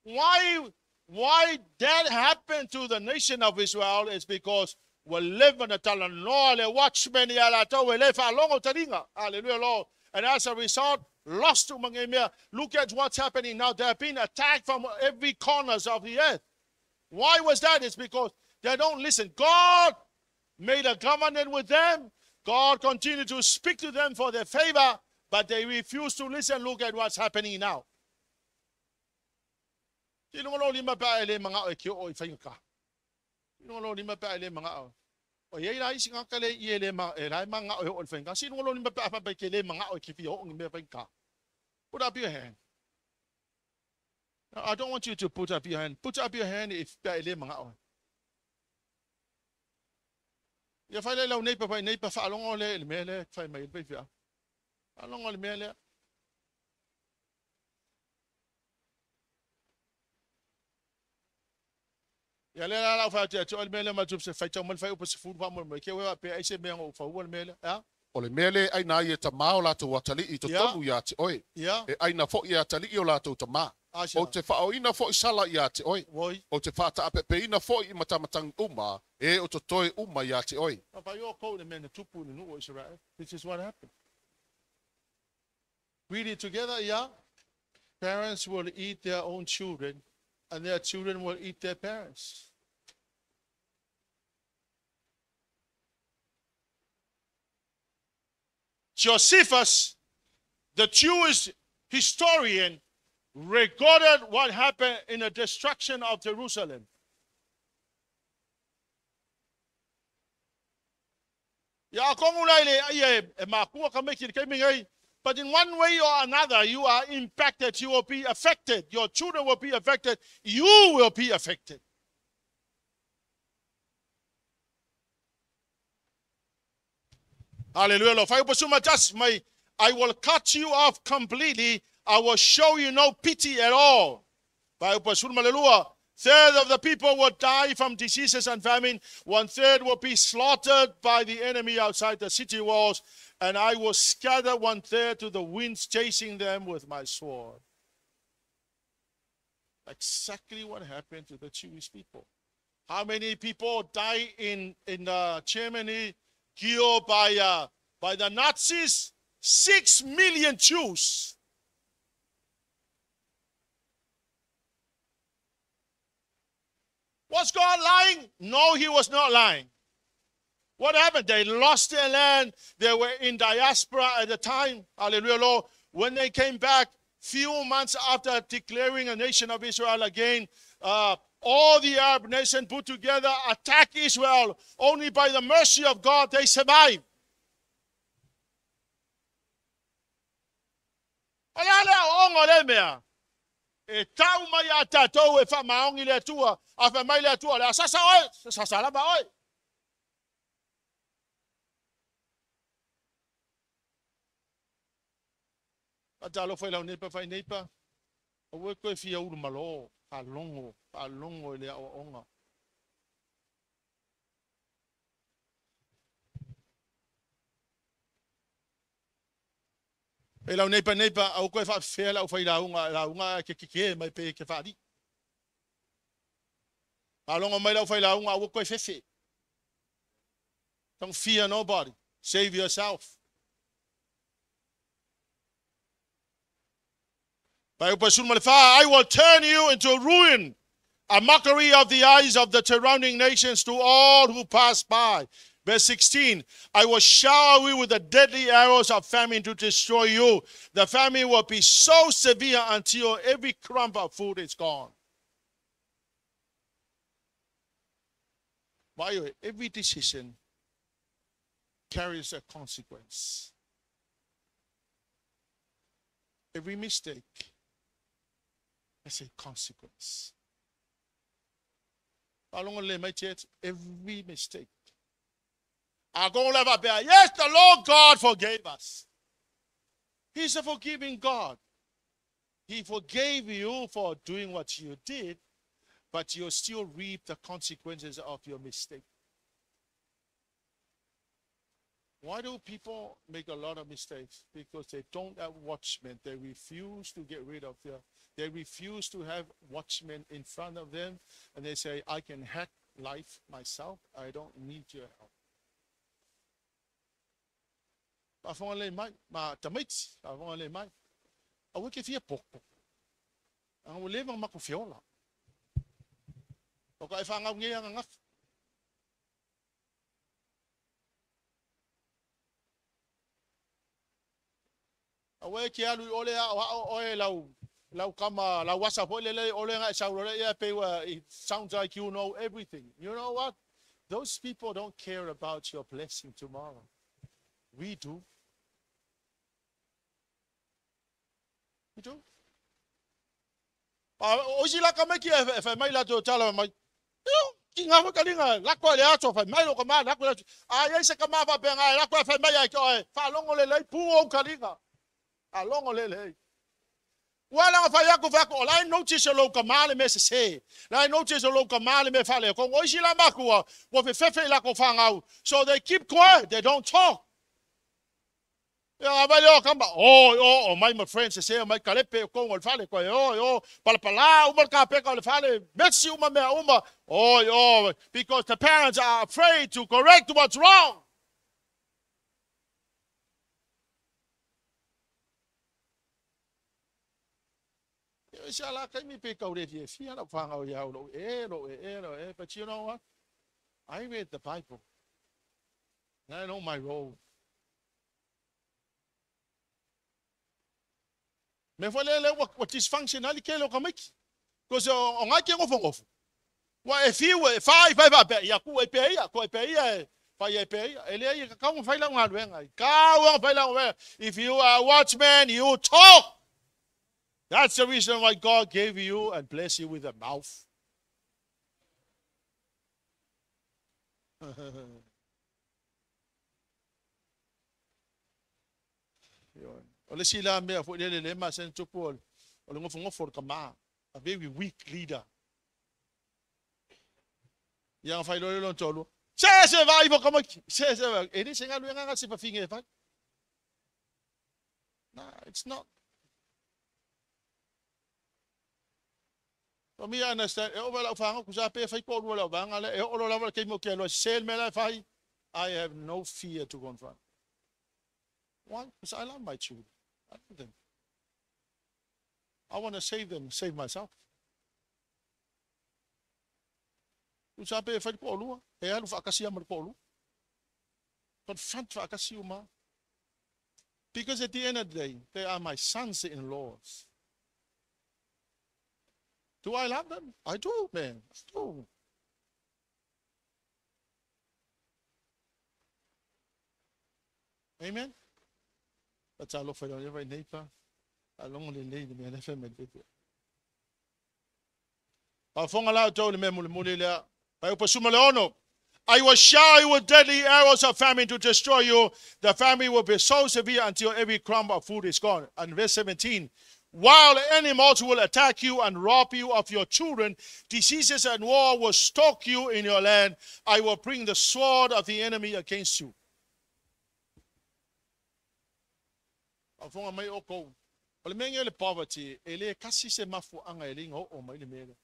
Why that happened to the nation of Israel is because ua leva na talanoa le watchman ia latou e lē faalogo taliga. Hallelujah, Lord. And as a result, lost uma nei mea. Look at what's happening now. They have been attacked from every corners of the earth. Why was that? It's because they don't listen. God made a covenant with them. God continued to speak to them for their favor, but they refuse to listen. Look at what's happening now. Ti lunga lo lima pa ele manga o ki o i whainga ka. Ti lunga lo lima pa ele manga o. O iei la isi ngaka le i ele ma e lai manga o o whainga. Si lunga lo lima pa pa ke le manga o ki fi o ngi me whainga. Put up your hand. I don't want you to put up your hand. Put up your hand if pa ele manga o. Ia fai le lau nei pa nei pa whaalongo le le mea le whai mai le whia. Whaalongo le mea le. Ia le la lau whai te atu le mea le ma tup se whai tau mal whai upa se furu wha mo me ke wewa pe ai se mea ngo wha le mea le. Ya? O le mea le aina ai e tamā o latou atalii i totonu ia te oe. E aina fo'i e atalii o latou tamā. Asia. O te faaoina fo'i sala ia te oe. Woi. O te faataapepeina fo'i i matamatagi uma, e o totoe uma ia te oe. This is what happened. Read it together, yeah? Parents will eat their own children, and their children will eat their parents. Josephus, the Jewish historian, recorded what happened in the destruction of Jerusalem. Ya kongu lai le ai e makua ka meki ke mingai. But in one way or another, you are impacted. You will be affected. Your children will be affected. You will be affected. Hallelujah. I will cut you off completely. I will show you no pity at all. Third of the people will die from diseases and famine. 1/3 will be slaughtered by the enemy outside the city walls. And I will scatter 1/3 to the winds, chasing them with my sword. Exactly what happened to the Jewish people. How many people died in Germany, killed by the Nazis? 6 million Jews. Was God lying? No, he was not lying. What happened? They lost their land. They were in diaspora at the time. Hallelujah, Lord. When they came back, few months after declaring a nation of Israel again, all the Arab nations put together attack Israel. Only by the mercy of God they survived. O le a le aoaoga o lea mea? E tau mai ia tatou e faamaoni le Atua, a fai mai le Atua, o le a sasa oe, sasa lava oe. Faatalofa i lau neipa fai neipa, aua e koe fia ulu malo, faalogo, faalogo i le aoaoga. E lau neipa neipa, aua koe faafefea le aufai lauga, lauga ae ke kekē mai pe ke faalii. Faalogo mai le aufai lauga, aua koe fefe. Don't fear nobody. Save yourself. I will turn you into a ruin, a mockery of the eyes of the surrounding nations to all who pass by. Verse 16, I will shower you with the deadly arrows of famine to destroy you. The famine will be so severe until every crumb of food is gone. By every decision carries a consequence. Every mistake has a consequence. My church, every mistake. Yes, the Lord God forgave us. He's a forgiving God. He forgave you for doing what you did, but you still reap the consequences of your mistake. Why do people make a lot of mistakes? Because they don't have watchmen. They refuse to get rid of their... They refuse to have watchmen in front of them. And they say, I can hack life myself. I don't need your help. Afonga le mai, ma tamaiti, afonga le mai. Aua ke fia poko. Anga ua leva mako fiola. O ka e whangau nge anga ngafu. Aua e ke alu i ole a o hao oe lau, lau kama, lau wasa po le le ole nga e sauro le ia pe ua, it sounds like you know everything. You know what? Those people don't care about your blessing tomorrow. We do. We do. O isi la ka mai ki e whai mai la tō tala mai. Ki ngā whakaringa, lako le ato, whai mai lo ka mā, lako le ato. A iei se ka mā whapea ngā, lako e whai mai ai ki oe, whalongo le lei, pū o karinga. Alongo le lei. Ua langa whai aku whai aku, o lai notice o lau ka mā le me se se. Lai notice o lau ka mā le me whale. Kong o isi la makua, ua fe fefe i lako whangau. So they keep quiet, they don't talk. Ia, vai leo kamba, oh, oh, oh, mai my friends, se se, mai kalepe, kongo le fale, koe, oh, oh, palapala, uma le kapeka o le fale, metsi uma mea uma, oh, oh, because the parents are afraid to correct what's wrong. Ia, se ala kai mi pe kaure fie fia la whangau ia o lo e, lo e, e, lo e, but you know what? I read the Bible. And I know my role. Me fo le le wa dysfunctional ke lo kamiki. Ko se o ngai ke ngofo ngofo. Wa e fiu e fai fai fa pe ia ku e pe ia ko e pe ia e fai e pe ia. E le ia ka ngofo fai la ngā luenga. Ka ngofo fai la ngā. If you are a watchman, you talk. That's the reason why God gave you and blessed you with a mouth. O le sila mea fo le le ma sen tupu o le ngofo ngofo ka ma, a very weak leader. Ia fai lo le lo tolo. Se se vai fo kama ki. Se se vai. E le se ngalu nga se fa finge fai. No, it's not. For me, I understand. E o vala whanga, ku sa pe fai ko rua lau vanga le, e o lo lava ke mo ke lo sel me la fai. I have no fear to confront. Why? Because I love my children. I love them. I want to save them, save myself. Ku sa pe fai ko rua, e alu whakasia ma ko rua. Confront faatasi uma. Because at the end of the day, they are my sons-in-laws. Do I love them? I do, man. I do. Amen. Fatalofa i le vai neighbor. Faalogo lelei i le mea lea e fai mai le. Faafofoga la outou i le mea mulimuli lea. Fuaiupu 16. I will shower you with deadly arrows of famine to destroy you. The famine will be so severe until every crumb of food is gone. And verse 17. Wild animals will attack you and rob you of your children. Diseases and war will stalk you in your land. I will bring the sword of the enemy against you. Faafofoga mai outou. O le mea lenei o le poverty, e le tasi se mafuaaga e le oo mai le mea lea.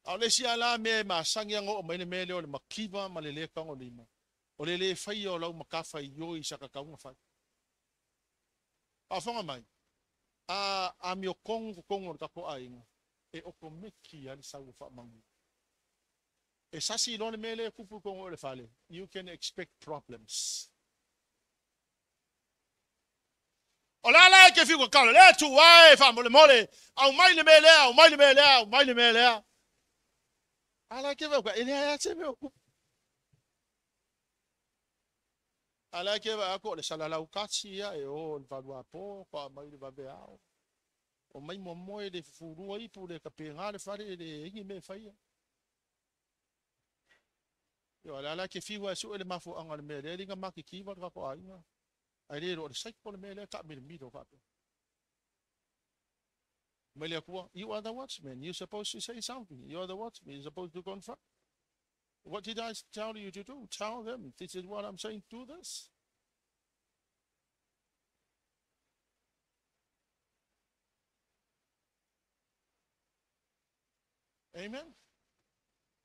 A o le isi lava la mea e masani ona oo mai le mea lea o le mativa ma le le tagolima, o le le faia o lau matafaioi i sa tatau ona fai. Faafofoga mai, a amiotonu totonu o le tatou aiga, e otomeki lava le sau o faamanuia. E sasi loa le mea lea e tupu i totonu o le fale, you can expect problems. O le a la e te fiu tatalo, le Atua e, faamolemole, aumai le mea lea, aumai le mea lea, aumai le mea lea. A la e te vaai, e leai lava se mea o tupu. A la e te vaai atu o le salalau tasi ia e o i le 8 apo, faatoa mai i le vaveao. O mai momoe le fufulua ipu le tapena le fale e leai ni mea e faia. Ioe, o le a la e te fiu lava e sue le mafuaaga o le mea lea e le na matitiva le tatou aiga. Ae le iloa o le cycle le mea lea taamilomilo faapea. Mai le Atua, you are the watchman, you supposed to say something. You are the watchman, you supposed to confront. What did I tell you to do? Tell them, this is what I'm saying, do this. Amen.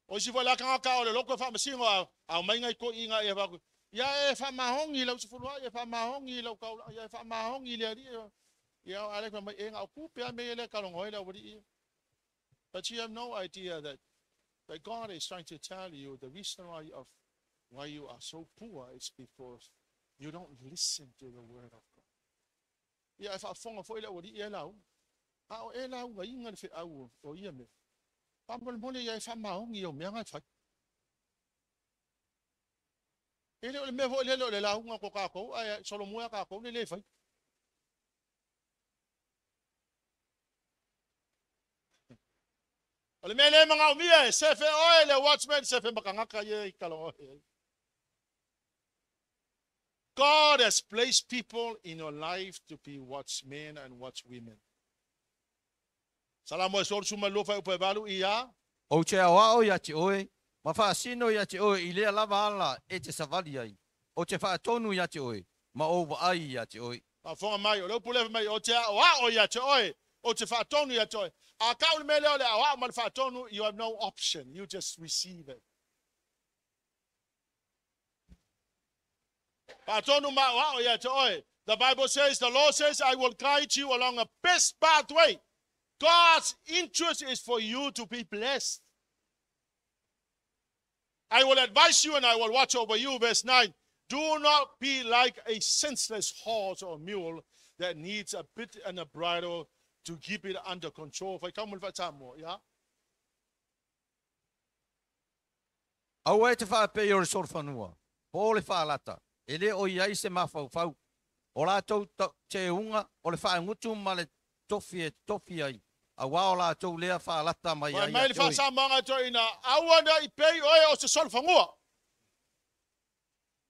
O isi foi la tagata o le loto e faamasino a aumai nai toeaiina ia faaku, ia e faamaoni i lau sefuluai, e faamaoni i lau taulaga, ia e faamaoni i le alii. Ia a le fai mai, e na o tupe lava mea ia lea e talanoa ai le aualii ia. But you have no idea that God is trying to tell you the reason why you are so poor is because you don't listen to the word of God. Ia e faafofoga foi le aualii ia e lauga. A o e laugaina le feau o ia mea. Faamolemole ia e faamaoni i au mea na e fai. E le o le mea foi lele o le lauga ko kākou, ae solomua iā kākou le le fai. O le mea lea e manaomia e sefe oe le watchman, sefe ma tagata ia i talanoa ai. God has placed people in your life to be watchmen and watchwomen. Salamo e 32 fuaiupu e 8 ia. Ou te aoao ia te oe, ma faasino ia te oe i lea lava ala e te savali ai. Ou te faatonu ia te oe, ma ou vaai ia te oe. Faafofoga mai, o le upu lea fai mai, ou te aoao ia te oe, ou te faatonu ia te oe. A tau le mea lea o le aoao ma le faatonu, you have no option, you just receive it. Faatonu ma aoao ia te oe. The Bible says, the Lord says, I will guide you along the best pathway. God's interest is for you to be blessed. I will advise you and I will watch over you. Verse 9. Do not be like a senseless horse or mule that needs a bit and a bridle to keep it under control. Faitau mai le faa-Samoa, ia. Aua e te faapei o le solofanua, po o le faalata, e le o i ai se mafaufau. O latou teuga o le faagutu ma le tofi e tofi ai, auā o latou lea faalata mai Fai ai mai ia le te oe. faa-Samoaga toeaina, aua ne i pei oe o se solofanua.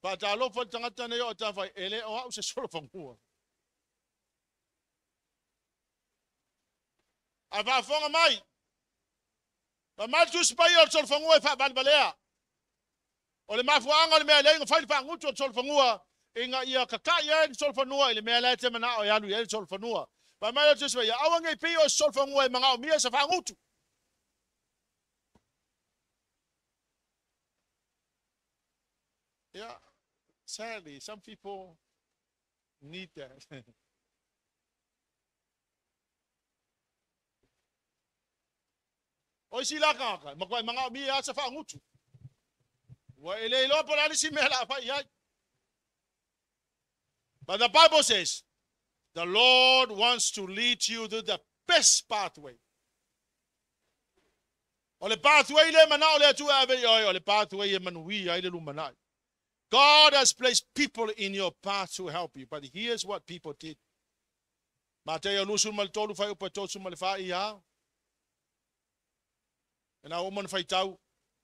Faatalofa i le tagata nei o Atafai, e le o au se solofanua. Ae faafofoga mai, fai mai le Tusi Paia o le solofanua e faavalevalea. O le mafuaaga o le mea e leai ona fai le faagutu o le solofanua, ina ia tata'i ai le solofanua i le mea la e te mana'o e alu i ai le solofanua. Fai mai le Tusi Paia, aua ne i pei o se solofanua e manaomia se faagutu. Yeah, sadly, some people need that. O isi la tagata, e matuai manaomia lava se faagutu. Ua e le iloa po o le a le isi mea o le a fai i ai. But the Bible says, the Lord wants to lead you to the best pathway. O le pathway le mana'o le Atua e ave i oe, o le pathway e manuia ai le lumanai. God has placed people in your path to help you. But here's what people did. Mateio 23 fuaiupu e 34 ia. E na uma na faitau,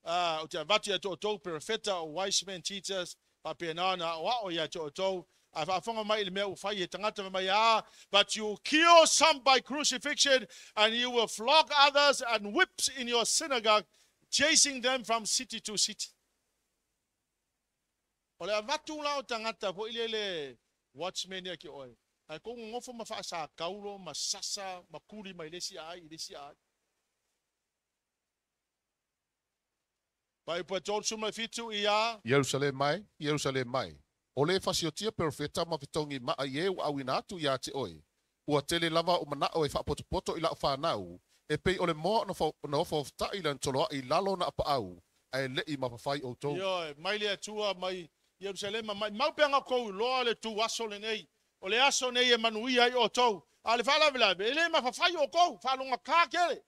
o te avatu ia te outou perofeta o wise men teachers, faapena ona aoao ia te outou, ae faafofoga mai i le mea ua fai e tagata fai mai, ah, but you kill some by crucifixion and you will flog others and whips in your synagogue, chasing them from city to city. O le avatu la o tagata foi lele watchman ia ki oe, ae kou gogofo ma faasakaulo ma sasa ma kuli mai le isi aai i le isi aai. Fuaiupu e 37 ia. Ierusalema e, Ierusalema e, o le fasiotia perofeta ma fetogi ma'a i e ua auina atu iā te oe, ua tele lava o'u mana'o e fa'apotopoto i la'u fanau, e pei o le moa ona ofaofata'i lana toloa'i i lalo ona apaau, ae le'i mafafai outou. Ioe, mai le Atua mai Ierusalema, maimau pe aga outou iloa le tu aso lenei, o le aso nei e manuia ai outou, a o le faalavelave, e le mafafai outou, faalogata tele.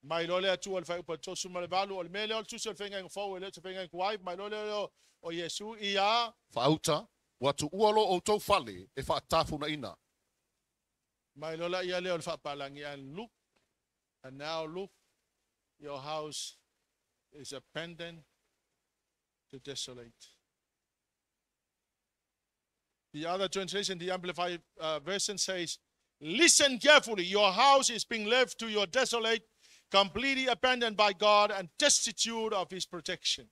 Mai loa le Atua i le fuaiupu e 38, o le mea lea o le tusi o le feagaiga fou e le o se feagaiga tuai, mai loa lea o Iesu ia. Faauta, ua tuua lo outou fale e fa'atafuna'ina. Mai loa laia lea o le faapalagi, and look, and now look, your house is abandoned to desolate. The other translation, the Amplified Version says, listen carefully, your house is being left to your desolate, completely abandoned by God and destitute of his protection.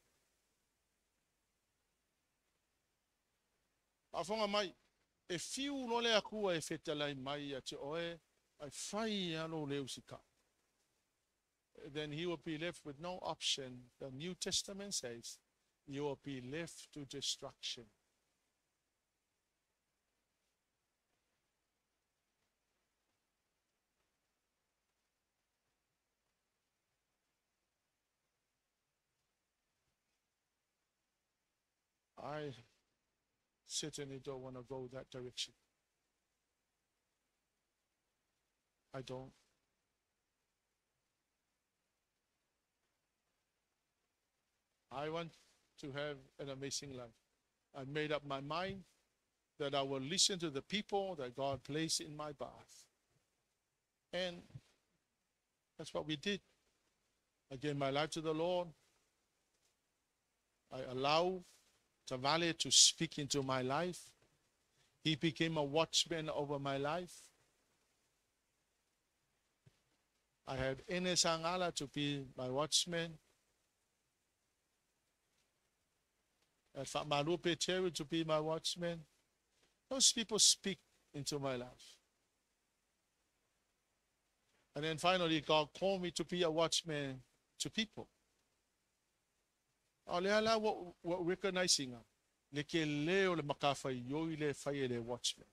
Faafofoga mai, e fiu loa le Atua e fetalai mai ia te oe, ae fai lava lou le usitai. Then he will be left with no option. The New Testament says, you will be left to destruction. I certainly don't want to go that direction. I don't. I want to have an amazing life. I made up my mind that I will listen to the people that God placed in my path. And that's what we did. I gave my life to the Lord. I allow Tavale to speak into my life. He became a watchman over my life. I had Enes Angala to be my watchman. I had Malupe Terry to be my watchman. Those people speak into my life. And then finally, God called me to be a watchman to people. O lea la ua ua recognise ina le tele o le matafaioi lea e fai e le watchman.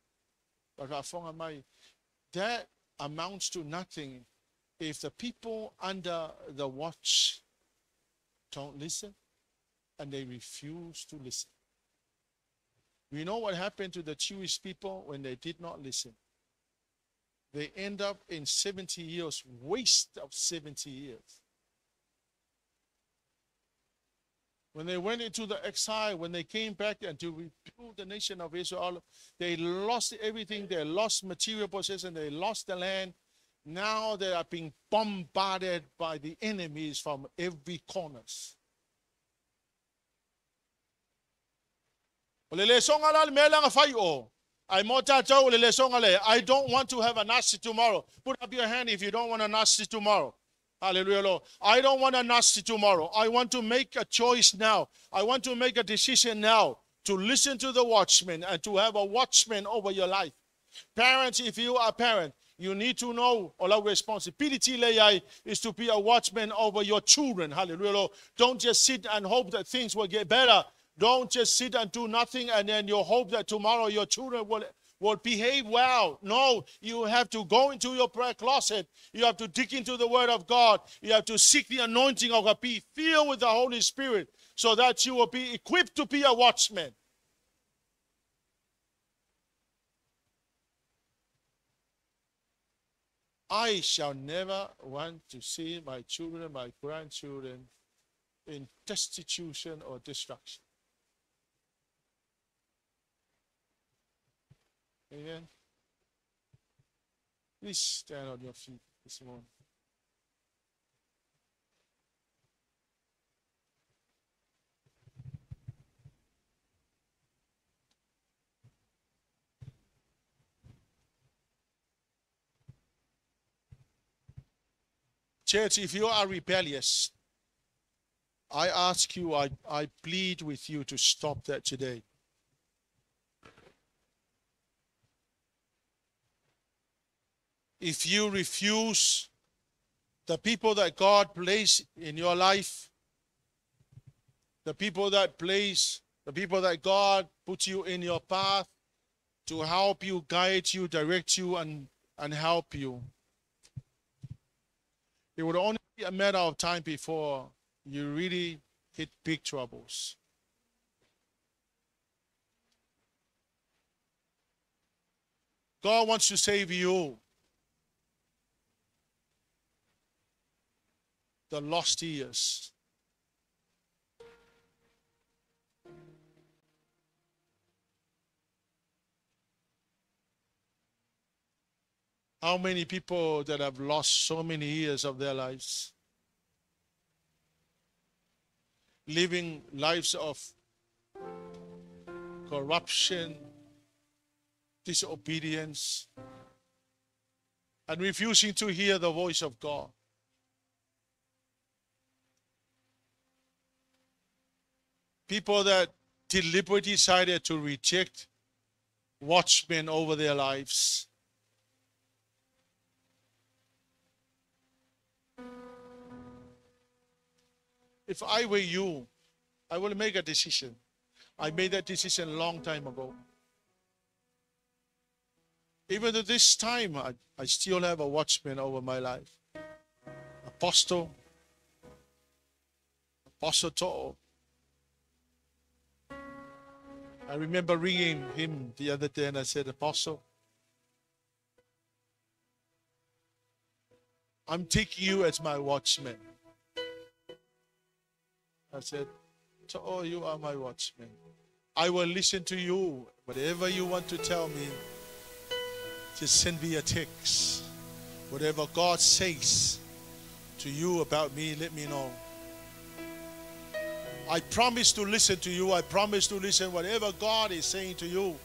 But faafofoga mai, that amounts to nothing if the people under the watch don't listen and they refuse to listen. We know what happened to the Jewish people when they did not listen. They end up in 70 years, waste of 70 years. When they went into the exile, when they came back and to rebuild the nation of Israel, they lost everything. They lost material possession. They lost the land. Now they are being bombarded by the enemies from every corners. O le lesoga la le mea lea na fai o. Ai mo tātou o le lesoga le. I don't want to have a nasty tomorrow. Put up your hand if you don't want a nasty tomorrow. Hallelujah, Lord. I don't want a nasty tomorrow. I want to make a choice now. I want to make a decision now to listen to the watchman and to have a watchman over your life. Parents, if you are a parent, you need to know all our responsibility lei is to be a watchman over your children. Hallelujah, Lord. Don't just sit and hope that things will get better. Don't just sit and do nothing and then you hope that tomorrow your children will, will behave well. No, you have to go into your prayer closet. You have to dig into the Word of God. You have to seek the anointing of God. Be filled with the Holy Spirit so that you will be equipped to be a watchman. I shall never want to see my children, my grandchildren in destitution or destruction. Amen. Please stand on your feet this morning. Church, if you are rebellious, I ask you, I plead with you to stop that today. If you refuse the people that God placed in your life, the people that place, the people that God put you in your path to help you, guide you, direct you, and help you, it would only be a matter of time before you really hit big troubles. God wants to save you. The lost years. How many people that have lost so many years of their lives, living lives of corruption, disobedience, and refusing to hear the voice of God. People that deliberately decided to reject watchmen over their lives. If I were you, I will make a decision. I made that decision a long time ago. Even to this time, I still have a watchman over my life. Apostle To'o. I remember ringing him the other day and I said, Apostle, I'm taking you as my watchman. I said, oh, you are my watchman. I will listen to you. Whatever you want to tell me, just send me a text. Whatever God says to you about me, let me know. I promise to listen to you. I promise to listen whatever God is saying to you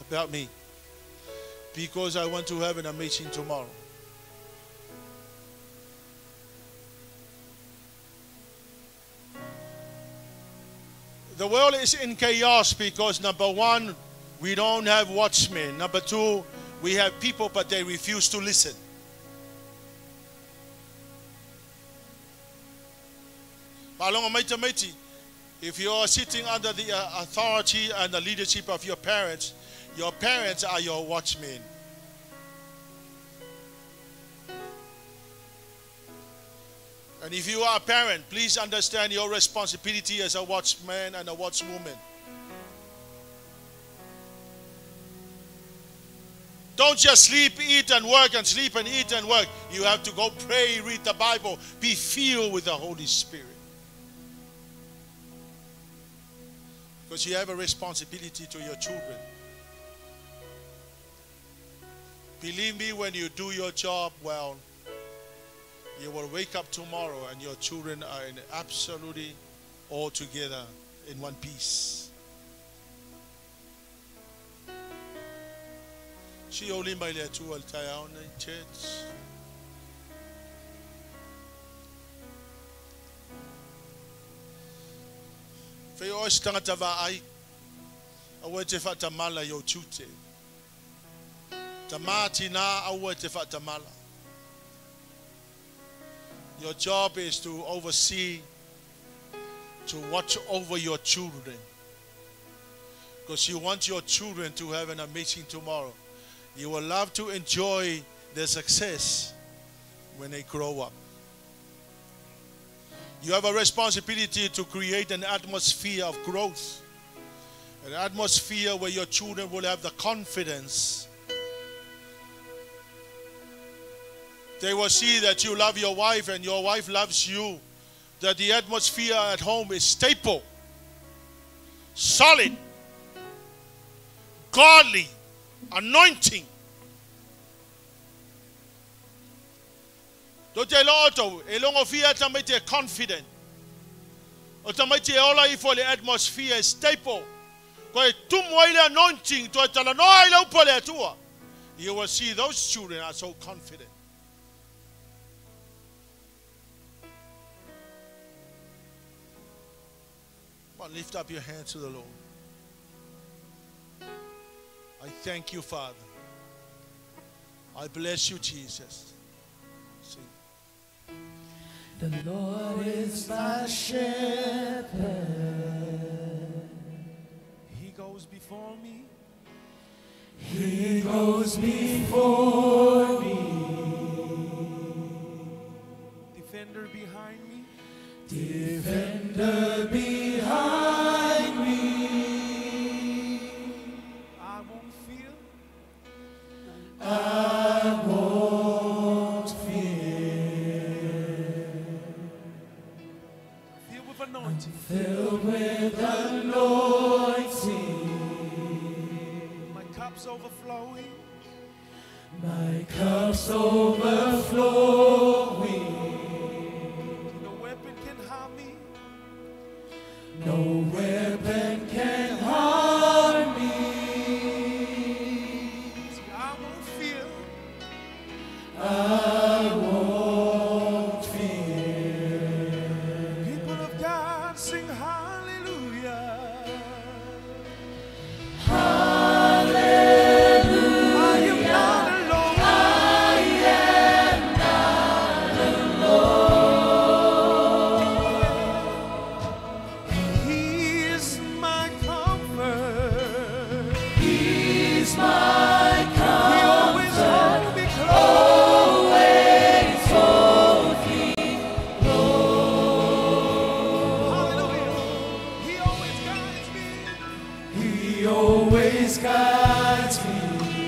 about me. Because I want to have an amazing tomorrow. The world is in chaos because, number one, we don't have watchmen. Number two, we have people, but they refuse to listen. If you are sitting under the authority and the leadership of your parents are your watchmen. And if you are a parent, please understand your responsibility as a watchman and a watchwoman. Don't just sleep, eat, and work, and sleep and eat and work. You have to go pray, read the Bible, be filled with the Holy Spirit. Because you have a responsibility to your children. Believe me, when you do your job well, you will wake up tomorrow and your children are in absolutely all together in one piece. She only my church. Fe o se tangata va ai aua te whaatamala i o tute. Tamati nā aua te whaatamala. Your job is to oversee, to watch over your children. Because you want your children to have an amazing tomorrow. You will love to enjoy their success when they grow up. You have a responsibility to create an atmosphere of growth. An atmosphere where your children will have the confidence. They will see that you love your wife and your wife loves you. That the atmosphere at home is stable, solid, godly, anointing. To te loto, e longo fia tamai confident. O tamai te ola ifo le atmosphere stable. Koe tumu ai le anointing, toi talanoa ai le upo le atua. You will see those children are so confident. But lift up your hands to the Lord. I thank you, Father. I bless you, Jesus. Sing. The Lord is my shepherd. He goes before me. He goes before me. Defender behind me. Defender behind me. I won't fear. I won't fear. Filled with anointing. Filled with anointing. My cup's overflowing. My cup's overflowing. No weapon can harm me. No weapon can harm me. See, I won't fear. I won't fear. People of God, sing hallelujah. Hallelujah. I am not alone. I am not alone. He is my comfort. He's my He always comfort. holds me close. Always holds me close. Hallelujah. He always guides me. He always guides me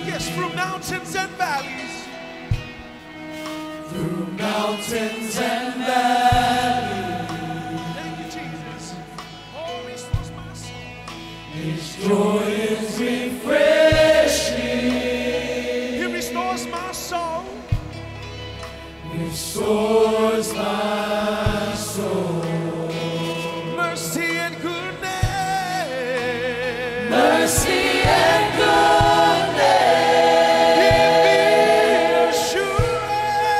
Yes, through mountains and valleys. through mountains and valleys. Thank you, Jesus. Oh, restores my soul. His joy is refreshing. He restores my soul. Restores my soul. Mercy and goodness. Mercy and goodness Give me assurance.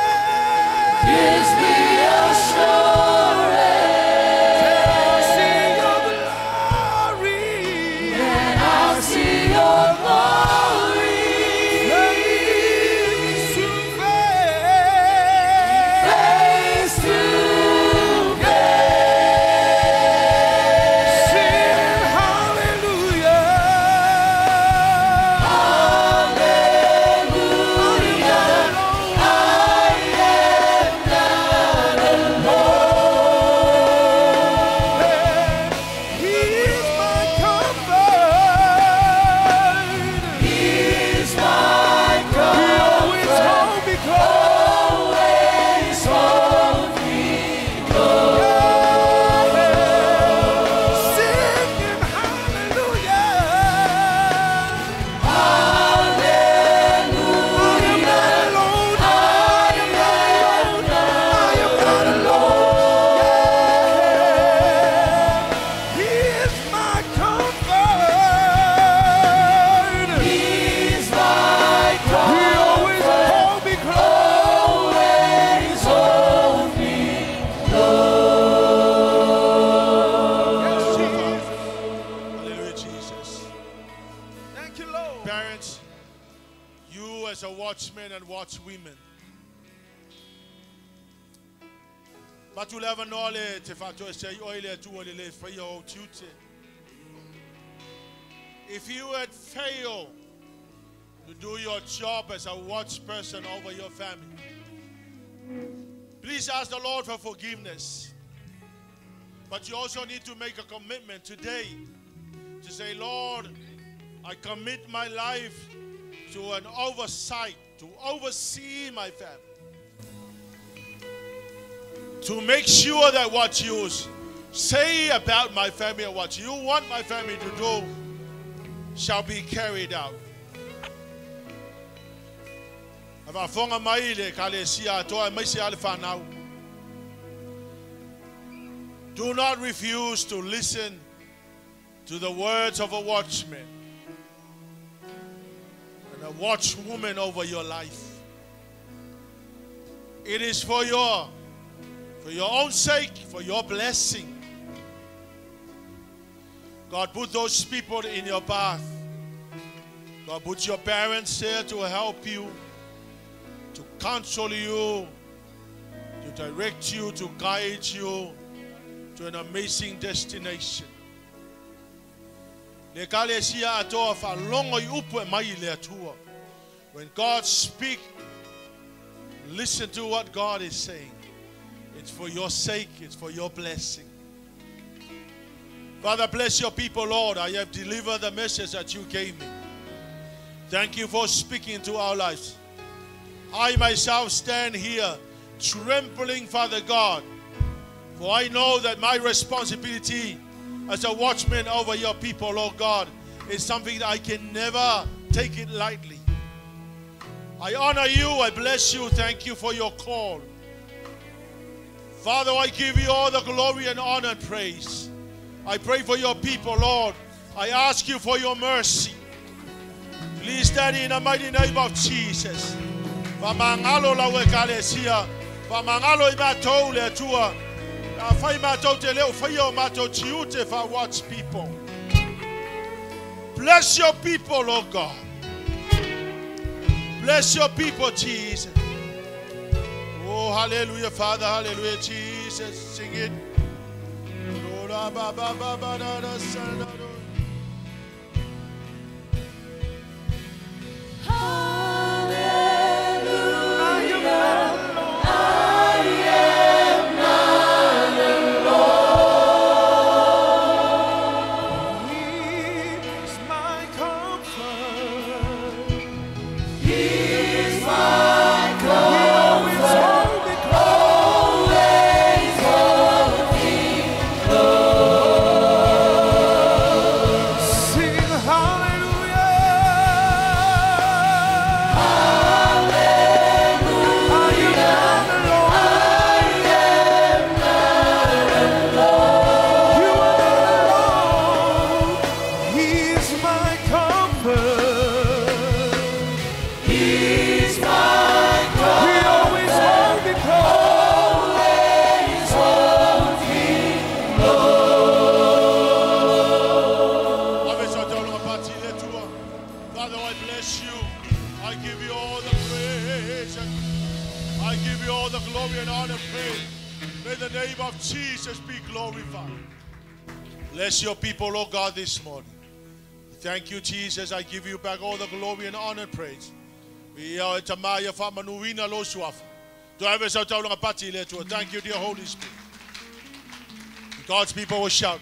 gives me assurance That I'll see your glory. that I'll see your glory Face to face. face to face. Sing hallelujah. Hallelujah. I am not alone. He is my comfort. He's my He always comfort. holds me close. Always hold me close. Singing hallelujah. Hallelujah. I am not alone. I am not I am not alone. He is my comfort. He's my He always comfort. holds me close. Always hold me close. Yes, Jesus. Hallelujah, Jesus. Thank you, Lord. Parents, you as a watchman and watchwomen, but you never know it if I just say, "Oil to le for your duty." If you had failed to do your job as a watch person over your family, please ask the Lord for forgiveness. But you also need to make a commitment today to say, Lord, I commit my life to an oversight, to oversee my family. To make sure that what you say about my family and what you want my family to do shall be carried out. Do not refuse to listen to the words of a watchman and a watchwoman over your life. It is for your own sake, for your blessing. God put those people in your path. God put your parents there to help you, to counsel you, to direct you, to guide you to an amazing destination. When God speaks, listen to what God is saying. It's for your sake, it's for your blessing. Father, bless your people, Lord. I have delivered the message that you gave me. Thank you for speaking to our lives. I myself stand here trembling, Father God, for I know that my responsibility as a watchman over your people, Lord God, is something that I can never take it lightly. I honor you. I bless you. Thank you for your call. Father, I give you all the glory and honor and praise. I pray for your people, Lord. I ask you for your mercy. Please, Daddy, in the mighty name of Jesus. Watch people. Bless your people, Lord God. Bless your people, Jesus. Oh, hallelujah, Father, hallelujah, Jesus. Sing it. Hallelujah, I am not alone. He's my comfort. He's my comfort. Always Always hold me close. Sing hallelujah. Hallelujah, I am not alone. I am not alone. You are not alone. He's my comfort. He's my He always comfort. holds me close. Always holds me close. Father, I bless you. I give you all the praise. I give you all the glory and honor and praise. May the name of Jesus be glorified. Bless your people, oh God, this morning. Thank you, Jesus. I give you back all the glory and honor and praise. Thank you, dear Holy Spirit. God's people will shout.